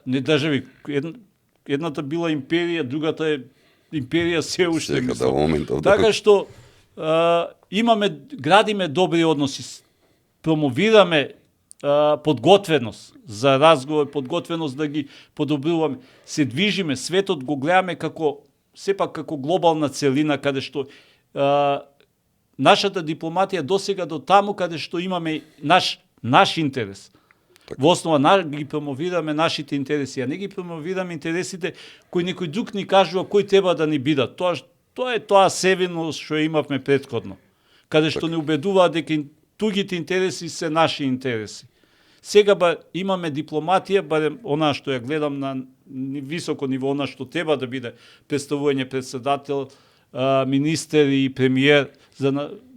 не држави, едната била империја, другата е империја се уште. Така што градиме добри односи, промовираме подготвеност за разговор, подготвеност да ги подобруваме, се движиме, светот го гледаме сепак како глобална целина, каде што нашата дипломатија досега до таму каде што имаме наш интерес. Во основа ги промовираме нашите интереси, а не ги промовираме интересите кои некој друг ни кажува кои треба да ни бидат. Тоа е тоа севино што имавме претходно, каде што не убедуваат дека тугите интереси се наши интереси. Сега имаме дипломатија, барем она што ја гледам на високо ниво, она што треба да биде представување председател, министер и премиер,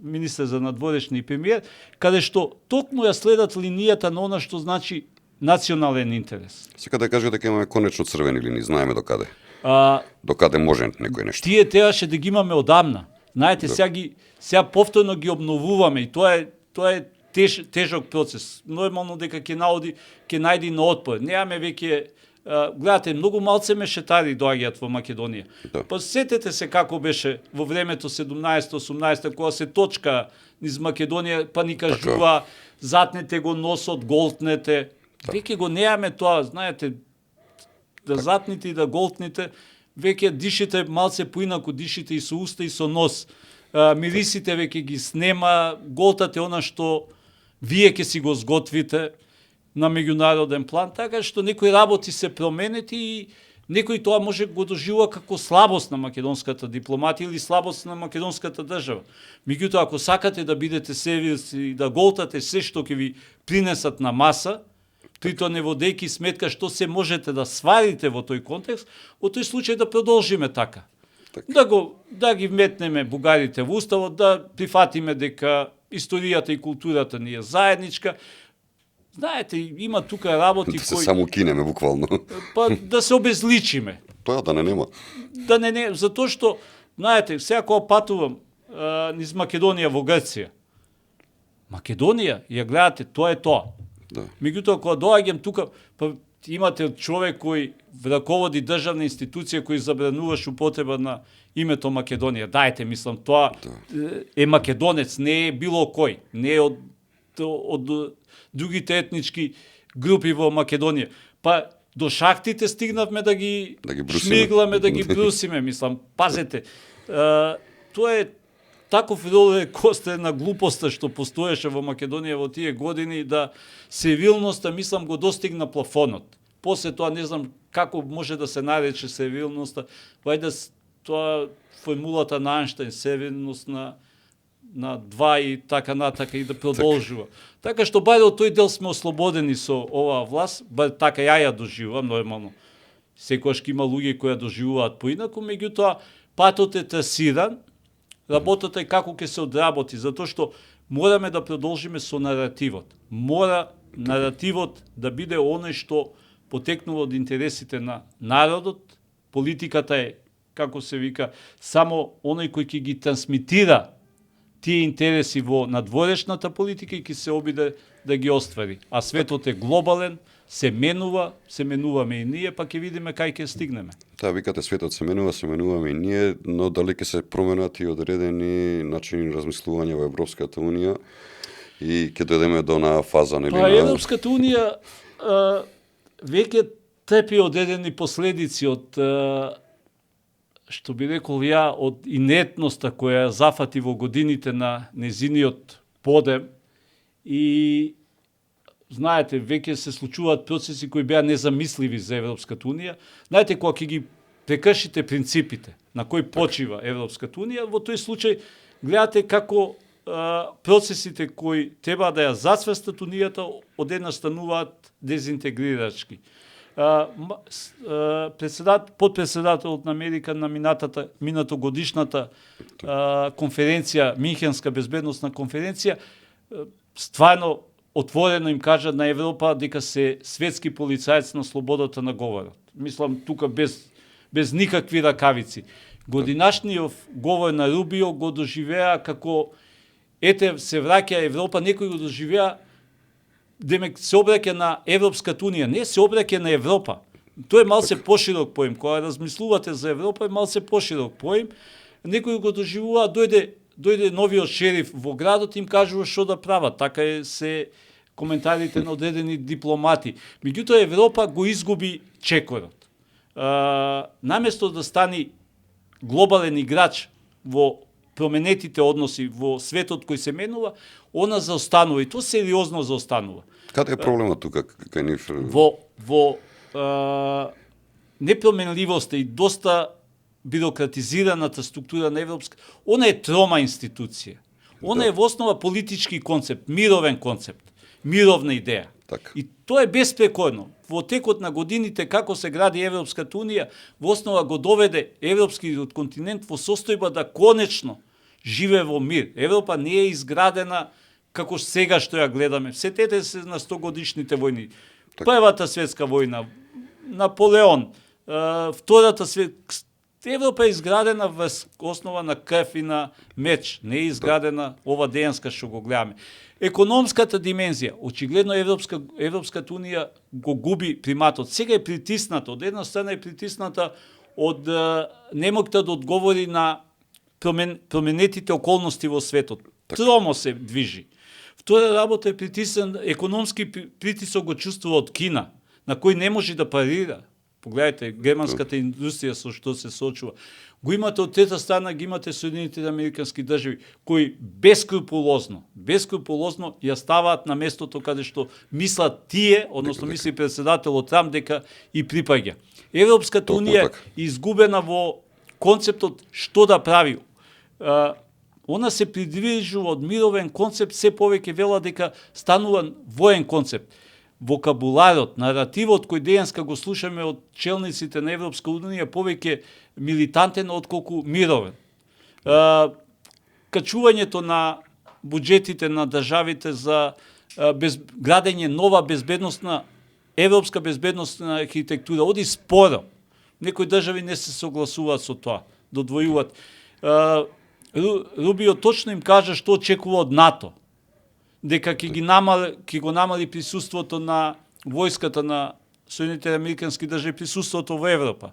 министер за надворешни и премиер, каде што токму ја следат линијата на она што значи национален интерес. Сега да кажете дека имаме конечно црвени линии, знаеме докаде. Докаде може некој нешто. Тие требаше да ги имаме одамна. Знаете, сега повторно ги обновуваме и тоа е тежок процес. Нормално дека ќе најди на отпор. Немаме веќе гледате, многу малце мешетари доаѓаат во Македонија. Да. Па сетете се како беше во времето 17-18, кога се точка низ Македонија, па ни кажува, затнете го носот, голтнете. Веќе го неаме тоа, знаете, да затните и да голтните, веќе дишите малце поинаку, дишите и со уста и со нос. Мирисите веќе ги снема, голтате она што вие ќе си го сготвите на меѓународен план, така што некои работи се променети и некој тоа може го доживува како слабост на македонската дипломатија или слабост на македонската држава. Меѓутоа, ако сакате да бидете сериозни и да голтате се што ќе ви принесат на маса, прито не водејќи сметка што се можете да сварите во тој контекст, во тој случај да продолжиме така. Да ги вметнеме бугарите во уставот, да прифатиме дека историјата и културата ни е заедничка. Знаете, има тука работи Да се само кинеме буквално. Па да се обезличиме. Тоа да не нема. Да не, затоа што, знаете, сега кога патувам низ Македонија во Грција, Македонија, ја гледате, тоа е тоа. Да. Меѓутоа, кога доаѓам тука, па имате човек кој раководи државна институција кој забрануваш употреба на името Македонија. Дајте, мислам, тоа е македонец, не е било кој, не е од другите етнички групи во Македонија. Па до шахтите стигнавме да ги шмигламе, да ги брусиме, мислам, пазете. Тоа е таков роле косте на глупоста што постоеше во Македонија во тие години, да сервилноста, мислам, го достигна плафонот. После тоа не знам како може да се нарече сервилноста, вајде тоа формулата на Ајнштајн, сервилност на два и така натака и да продолжува. Така што баре од тој дел сме ослободени со оваа власт, бар така ја доживувам нормално. Секогаш ќе има луѓе кои ја доживуваат поинаку, меѓутоа патот е трасиран, работата е како ќе се одработи, затоа што мораме да продолжиме со наративот. Мора наративот да биде оној што потекнува од интересите на народот, политиката е, како се вика, само оној кој ќе ги трансмитира тие интереси во надворешната политика и ќе се обиде да ги оствари. А светот е глобален, се менуваме и ние, па ќе видиме кај ќе стигнеме. Таа викате светот се менуваме и ние, но дали ќе се променат и одредени начини размислување во Европската унија и ќе дојдеме до на фаза нели на Европската унија веќе трпи одредени последици од што би рекол ја, од инертноста која зафати во годините на незиниот подем и знаете, веќе се случуваат процеси кои беа незамисливи за Европската унија. Знаете, кога ќе ги прекршите принципите на кои почива Европската унија, во тој случај гледате како процесите кои треба да ја зацврстат унијата одеднаш стануваат дезинтегрирачки. Подпредседателот на Америка на минатогодишната конференција, Минхенска безбедносна конференција, стварно отворено им кажа на Европа дека се светски полицаец на слободата на говорот. Мислам, тука без никакви ракавици. Годинашниот говор на Рубио го доживеа како ете се враќа Европа, некој го доживеа демек се обраќа на Европската унија, не се обраќа на Европа. Тоа е малце поширок поим, кога размислувате за Европа е малце поширок поим. Некој го доживува, дојде новиот шериф во градот, им кажува што да прават. Така е се коментарите на одредени дипломати. Меѓутоа Европа го изгуби чекорот. Наместо да стани глобален играч во променетите односи во светот кој се менува, она заостанува и тоа сериозно заостанува. Каде е проблемот тука кај нив? Во непроменливоста и доста бирократизираната структура на Европска, она е трома институција. Она е во основа политички концепт, мировен концепт, мировна идеја. Так. И тоа е безпрекорно. Во текот на годините како се гради Европската унија, во основа го доведе европскиот континент во состојба да конечно живее во мир. Европа не е изградена како сега што ја гледаме. Сетете се на 100-годишните војни. Так. Првата светска војна, Наполеон, втората Европа е изградена врз основа на крв и на меч, не е изградена ова денска што го гледаме. Економската димензија, очигледно Европската унија го губи приматот. Сега е притисната, од една страна е притисната од немокта да одговори на променетите околности во светот. Тромо се движи. Втора работа е економски притисок го чувствува од Кина, на кој не може да парира. Погледajte, германската индустрија со што се соочува. Го имате од трета страна, ги имате Соединетите американски држави, кои бескрупулозно ја ставаат на местото каде што мислат тие, односно мисли председателот Трамп дека и припаѓа. Европската унија изгубена во концептот што да прави. Она се придвижува од мировен концепт, се повеќе вела дека станува воен концепт. Вокабуларот, наративот кој денеска го слушаме од челниците на Европска унија повеќе милитантен отколку мировен. Качувањето на буџетите на државите за градење нова безбедносна, европска безбедносна архитектура оди споро. Некои држави не се согласуваат со тоа, додвојуваат. Рубио точно им кажа што очекува од НАТО, дека ќе го намали присуството на војската на Соединетите американски држави, присуството во Европа.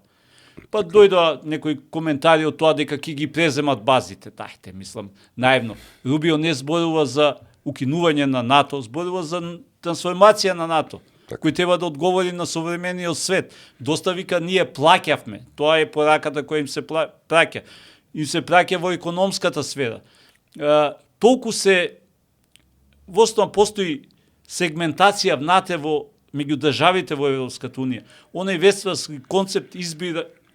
Па дојдоа некои коментари од тоа дека ќе ги преземат базите. Дајте, мислам, наивно. Рубио не зборува за укинување на НАТО, зборува за трансформација на НАТО, кој треба да одговори на современиот свет. Доста вика ние плаќавме. Тоа е пораката која им се праќа. Им се праќа во економската сфера. Толку се во основа постои сегментација внатре меѓу државите во Европската унија. Онај вестфалски концепт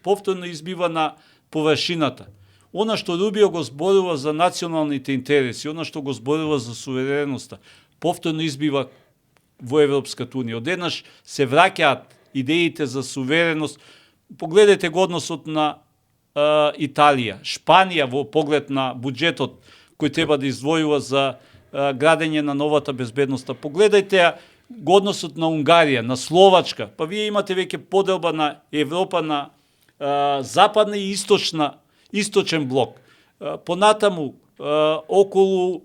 повторно избива на површината. Она што Рубио го зборува за националните интереси, она што го зборува за сувереноста, повторно избива во Европската унија. Одеднаш се враќаат идеите за сувереност. Погледете го односот на Италија, Шпанија во поглед на буџетот кој треба да издвојува за градење на новата безбедноста. Погледајте го односот на Унгарија, на Словачка, па вие имате веќе поделба на Европа на западна и источен блок. Понатаму, околу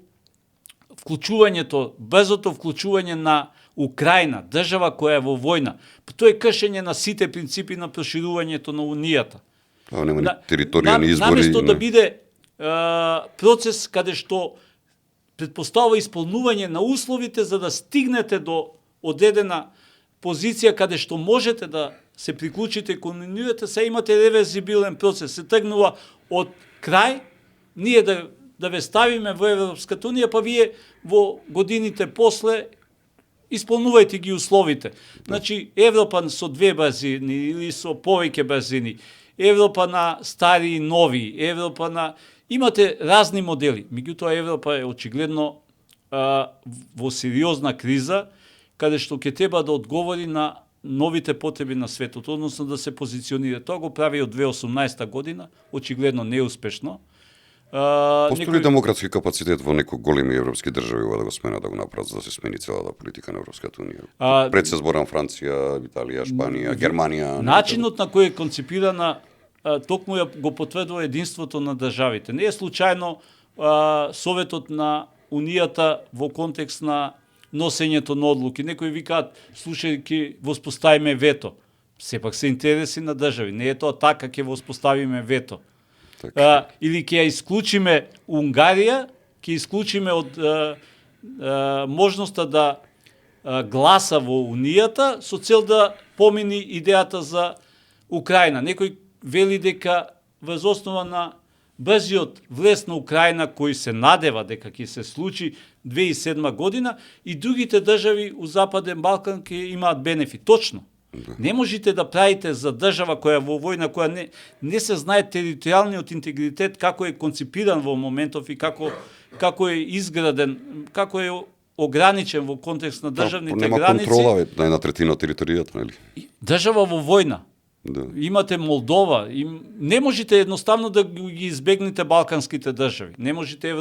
вклучувањето, брзото вклучување на Украина, држава која е во војна, тоа е кршење на сите принципи на проширувањето на Унијата. Нема ни територија, ни избори. Наместо да биде процес каде што предпоставува исполнување на условите за да стигнете до одредена позиција каде што можете да се приклучите кон Унијата, се имате реверзибилен процес. Се тргнува од крај, ние да ве ставиме во Европската унија, па вие во годините после исполнувајте ги условите. Значи, Европа со две брзини или со повеќе брзини, Европа на стари и нови, Европа на... Имате разни модели. Меѓутоа, Европа е очигледно во сериозна криза, каде што ќе треба да одговори на новите потреби на светот, односно да се позиционира. Тоа го прави од 2018 година, очигледно неуспешно. Постои ли демократски капацитет во некои големи европски држави да го сменат, да го направат, за да се смени целата политика на Европската унија? Пред се зборам Франција, Италија, Шпанија, Германија. Начинот на кој е концепирана токму го потврдува единството на државите. Не е случајно Советот на Унијата во контекст на носењето на одлуки. Некои викаат, слушајќи, воспоставиме вето. Сепак се интереси на држави. Не е тоа така, ќе воспоставиме вето. Или ќе ја исклучиме Унгарија, ќе исклучиме од можноста да гласа во Унијата со цел да помини идејата за Украина. Некој вели дека врз основа на брзиот влез на Украина, кој се надева дека ќе се случи 2007 година, и другите држави у Западен Балкан ќе имаат бенефит. Точно. Не можете да правите за држава која е во војна, која не се знае територијалниот интегритет, како е концепиран во моментов и како е изграден, како е ограничен во контекст на државните граници. Нема контрола на една третина територијата, нели? Држава во војна. Да. Имате Молдова, не можете едноставно да ги избегнете балканските држави. Не можете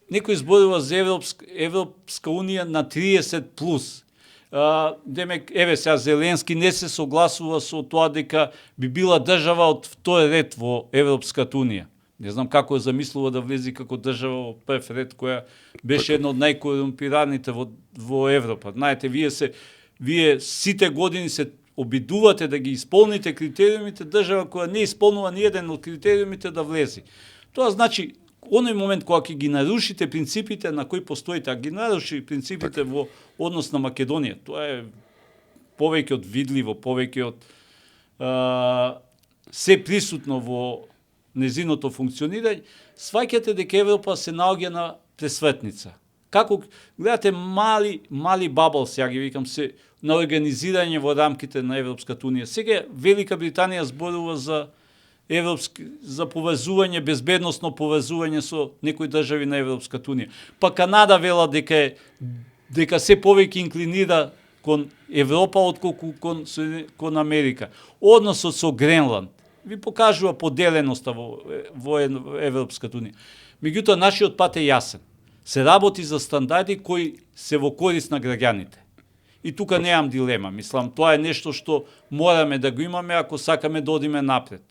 Некој зборува за Европска унија на 30+. Демек, еве сега Зеленски не се согласува со тоа дека би била држава од втор ред во Европската унија. Не знам како е замислува да влези како држава во прв ред, која беше една од најкорумпираните во Европа. Знаете, вие сите години се обидувате да ги исполните критериумите, држава која не исполнува ни еден од критериумите да влези. Тоа значи, оној момент кога ќе ги нарушите принципите на кои постоите, а ги наруши принципите во однос на Македонија, тоа е повеќе од видливо, повеќе од се присутно во незиното функционирање, сваќате дека Европа се наоѓа на пресветница. Како гледате мали бабл, сега ги викам се, на организирање во рамките на Европската унија. Сега Велика Британија зборува за повезување, безбедносно повезување со некои држави на Европската унија. Па Канада вела дека се повеќе инклинира кон Европа отколку кон Америка. Односот со Гренланд ви покажува поделеноста во Европската унија. Меѓутоа, нашиот пат е јасен. Се работи за стандарди кои се во корист на граѓаните. И тука немам дилема. Мислам, тоа е нешто што мораме да го имаме ако сакаме да одиме напред.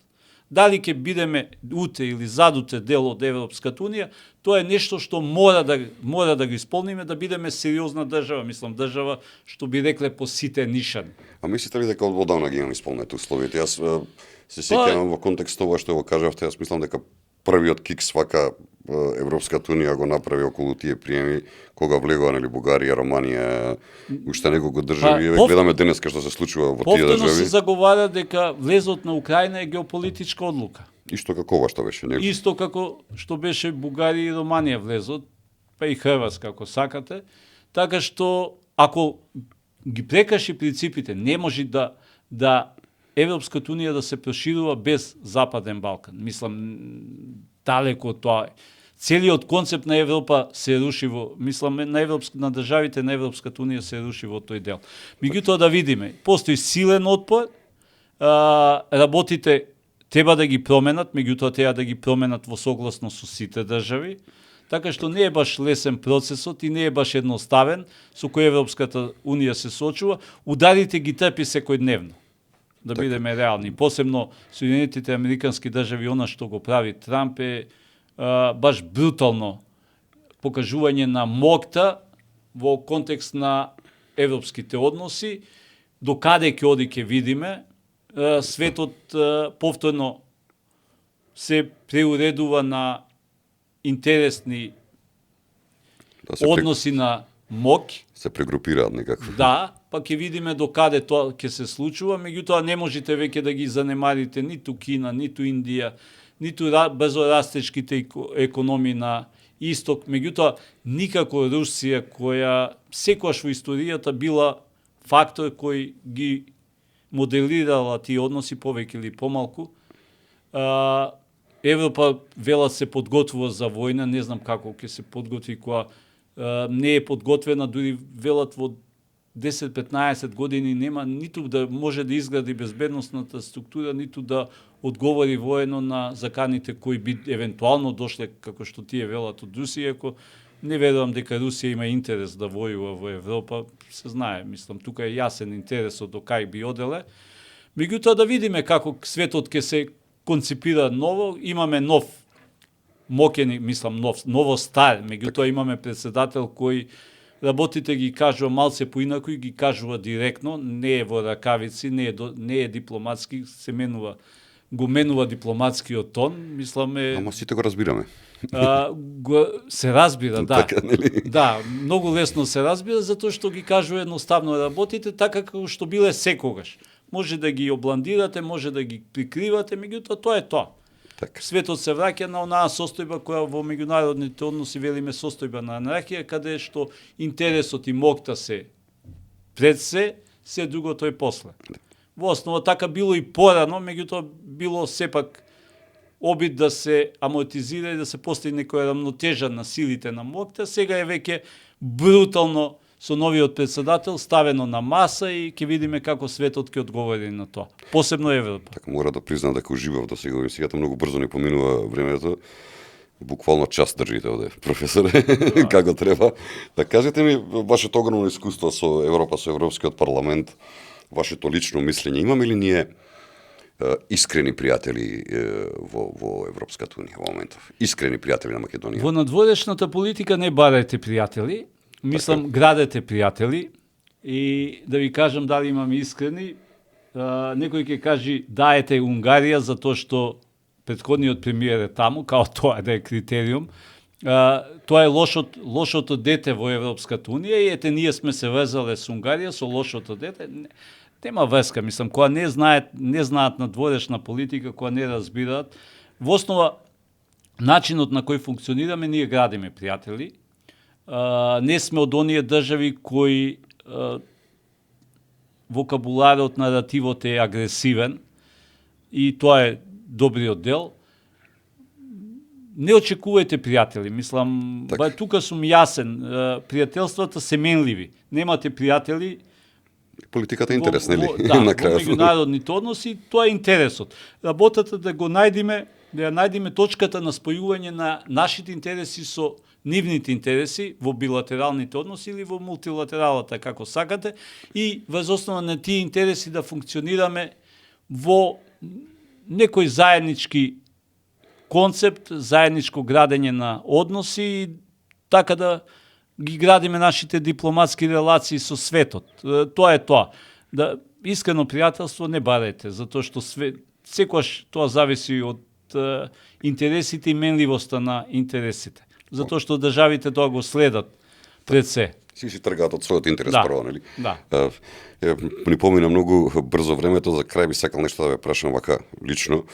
Дали ќе бидеме утре или задутре дел од Европската унија, тоа е нешто што мора да го исполниме, да бидеме сериозна држава, мислам, држава што би рекле по сите нишани. А мислите ли дека оддавна ги имаме исполнети условите? Јас се сеќавам во контекст тоа што го кажавте, јас мислам дека првиот кик свака Европската унија го направи околу тие приеми кога влегува нели Бугарија, Романија, уште неколку држави. Гледаме денеска што се случува во тие држави. Повторно се заговара дека влезот на Украина е геополитичка одлука. Исто како ова што беше, нели? Исто како што беше Бугарија и Романија влезот, па и Хрватска ако сакате, така што ако ги прекаши принципите, не може да Европската унија да се проширува без Западен Балкан. Мислам, далеко од тоа. Целиот концепт на Европа се руши на државите на Европската унија се руши во тој дел. Меѓутоа да видиме, постои силен отпор, работите треба да ги променат, меѓутоа треба да ги променат во согласно со сите држави, така што не е баш лесен процесот и не е баш едноставен со кој Европската унија се соочува. Ударите ги трпи секојдневно. Да бидеме реални. Посебно Соединетите Американски држави, она што го прави Трамп е баш брутално покажување на моќта во контекст на европските односи. До каде ќе оди ќе видиме. Светот повторно се преуредува на интересни односи на моќ. Се прегрупираат некакви. Да, па ќе видиме до каде тоа ќе се случува, меѓутоа не можете веќе да ги занемарите ниту Кина, ниту Индија, ниту брзорастечките економии на Исток, меѓутоа никако Русија која секогаш во историјата била фактор кој ги моделирала тие односи повеќе или помалку. Европа вела се подготвува за војна, не знам како ќе се подготви кога не е подготвена, дури велат во 10-15 години нема ниту да може да изгради безбедносната структура, ниту да одговори воено на заканите кои би евентуално дошле, како што тие велат од Русија, ако не верувам дека Русија има интерес да војува во Европа, се знае, мислам, тука е јасен интересот до кај би оделе. Меѓутоа да видиме како светот ќе се концепира ново, имаме нов моќен, мислам, ново стар, меѓутоа имаме председател кој работите ги кажува малце поинаку и ги кажува директно, не е во ракавици, не е дипломатски, го менува дипломатскиот тон, мисламе... Ама сите го разбираме. Се разбира, да. Така, нели? Да, многу лесно се разбира, затоа што ги кажува едноставно работите, така како што биле секогаш. Може да ги обландирате, може да ги прикривате, меѓутоа тоа е тоа. Так. Светот се враќа на онаа состојба која во меѓународните односи велиме состојба на анархија, каде што интересот и моќта се пред се другото е после. Во основа така било и порано, меѓутоа било сепак обид да се амортизира и да се постигне некоја рамнотежа на силите на моќта. Сега е веќе брутално со новиот председател ставено на маса и ќе видиме како светот ќе одговори на тоа. Посебно Европа. Така мора да признам дека уживав до сега, многу брзо не поминува времето. Буквално час држите овде, професоре, како треба. Да кажете ми вашето огромно искуство со Европа, со Европскиот парламент, вашето лично мислење. Имаме ли ние искрени пријатели во Европската унија во моментов? Искрени пријатели на Македонија? Во надворешната политика не барајте пријатели, мислам градете пријатели и да ви кажам дали имаме искрени, некој ќе кажи даете Унгарија затоа што претходниот премиер е таму, као тоа да е критериум. Тоа е лошото дете во Европската унија и ете ние сме се везале со Унгарија со лошото дете. Нема врска, мислам, кога не знаат надворешна политика, кога не разбираат. Во основа, начинот на кој функционираме, ние градиме пријатели. Не сме од оние држави кои вокабуларот, наративот е агресивен и тоа е добриот дел. Не очекувајте пријатели, мислам, тука сум јасен, пријателствата се менливи. Немате пријатели. Политиката е интерес, нели? Да, во меѓународните односи, тоа е интересот. Работата да го најдеме, да ја најдеме точката на спојување на нашите интереси со нивните интереси во билатералните односи или во мултилатералата, како сакате, и врз основа на тие интереси да функционираме во некој заеднички концепт, заедничко градење на односи и така да ги градиме нашите дипломатски релации со светот. Тоа е тоа. Да искрено пријателство не барајте, затоа што секогаш тоа зависи од интересите и менливоста на интересите. Затоа што државите тоа го следат пред се. Си тргаат од својот интерес прво, нели? Да. Ни помина многу брзо времето, за крај би сакал нешто да ве прашам вака лично,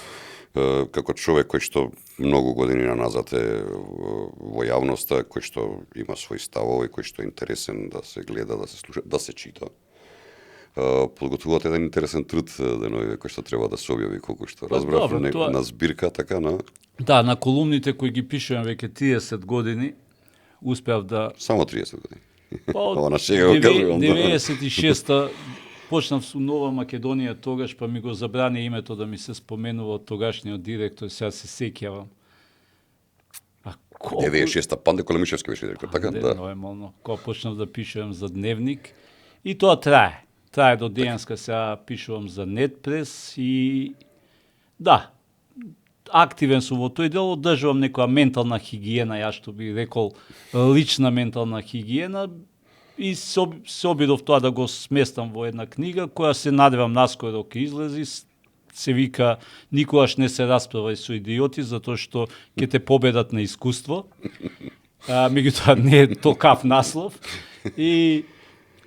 како човек кој што многу години назад е во јавноста, кој што има своји ставови, кој што е интересен да се гледа, да се слуша, да се чита. Подготвувате еден интересен труд деновиве кој што треба да се објави, колку што разбрав, на збирка, така на... Да, на колумните кои ги пишувам веќе 30 години, успеав да... Само 30 години. Ова на шега го кажувам. 96-та почнав со Нова Македонија тогаш, па ми го забрани името да ми се споменува од тогашниот директор, сега се сеќавам. 96-та Панде Колемишевски беше директор, така? Да. Нормално. Кога почнав да пишувам за дневник, и тоа трае. Трае до денеска, сега пишувам за Нетпрес и да, активен сум во тој дел, одржувам некоја ментална хигиена, јас што би рекол лична ментална хигиена, и се обидов тоа да го сместам во една книга, која се надевам наскоро ќе излези, се вика "Никогаш не се расправај со идиоти, затоа што ќе те победат на искуство". Меѓутоа не е толкав наслов. И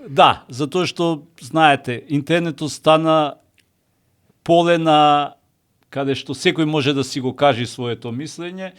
да, затоа што, знаете, интернетот стана поле на каде што секој може да си го каже своето мислење,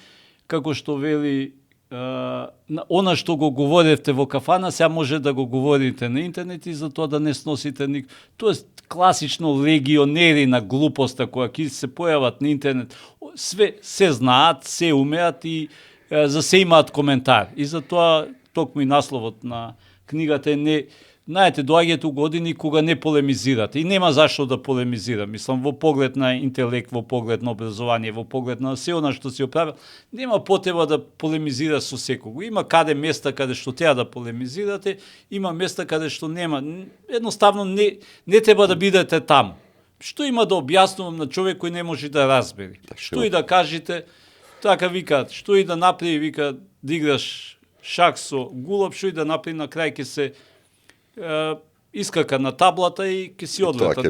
како што вели она што го говоревте во кафана, сега може да го говорите на интернет и за тоа да не сносите ник. Тоа е класично легионери на глупоста која ќе се појават на интернет. Се знаат, се умеат и за се имаат коментар. И за тоа токму и насловот на книгата е не... Знаете, доаѓате у години кога не полемизирате и нема зашто да полемизира. Мислам, во поглед на интелект, во поглед на образование, во поглед на се она што си оправил, нема потреба да полемизира со секого. Има каде места каде што треба да полемизирате, има места каде што нема. Едноставно не треба да бидете таму. Што има да објаснувам на човек кој не може да разбери? Што и да кажете, така викаат, што и да направи, вика, да играш шах со гулоб, што и да направи, на крај ќе се искака на таблата и ќе си одлета.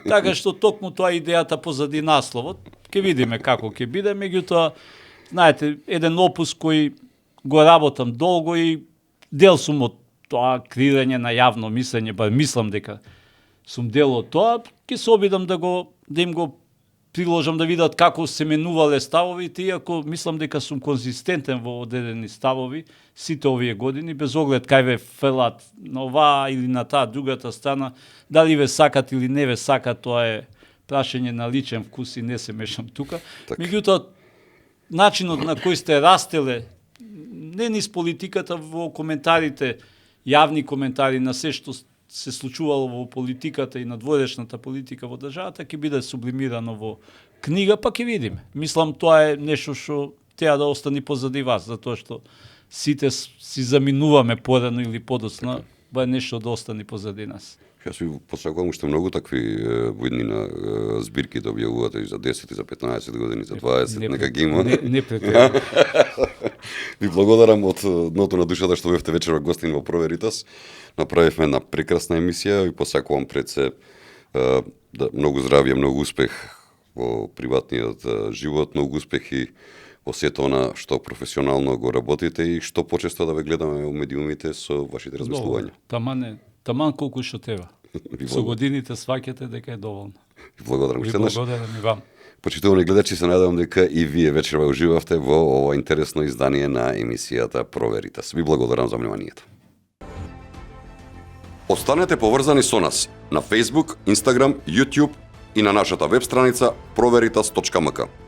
Така што токму тоа идејата позади насловот. Ќе видиме како ќе биде, меѓутоа, знаете, еден опус кој го работам долго и дел сум од тоа креирање на јавно мислење, ба мислам дека сум дел од тоа, ќе се обидам да им го приложам да видат како се менувале ставовите, иако мислам дека сум конзистентен во одредени ставови сите овие години, без оглед кај ве фелат на оваа или на таа другата страна, дали ве сакат или не ве сакат, тоа е прашање на личен вкус и не се мешам тука. Меѓутоа, начинот на кој сте растеле, не низ политиката, во коментарите, јавни коментари на се што се случувало во политиката и надворешната политика во државата, ќе биде сублимирано во книга, па ќе видиме. Мислам, тоа е нешто што треба да остане позади вас, затоа што сите си заминуваме порано или подоцна, ба е нешто да остане позади нас. Јас ви посакувам уште многу такви во иднина збирки да објавувате и за 10, и за 15 години, за 20, нека ги има. Не претера. Ви благодарам од дното на душата што бевте вечерва гостин во Проверитас. Направивме една прекрасна емисија, ви посакувам пред се да, многу здравје, многу успех во приватниот живот, многу успехи во сето она што професионално го работите и што почесто да ве гледаме во медиумите со вашите размислувања. Таман колку што треба. Со годините сваќате дека е доволно. Ви благодарам. Ви благодарам и вам. Почитувани гледачи, се надевам дека и вие вечерва уживавте во ова интересно издание на емисијата Проверитас. Ви благодарам за вниманието. Останете поврзани со нас на Facebook, Instagram, YouTube и на нашата веб страница proveritas.mk.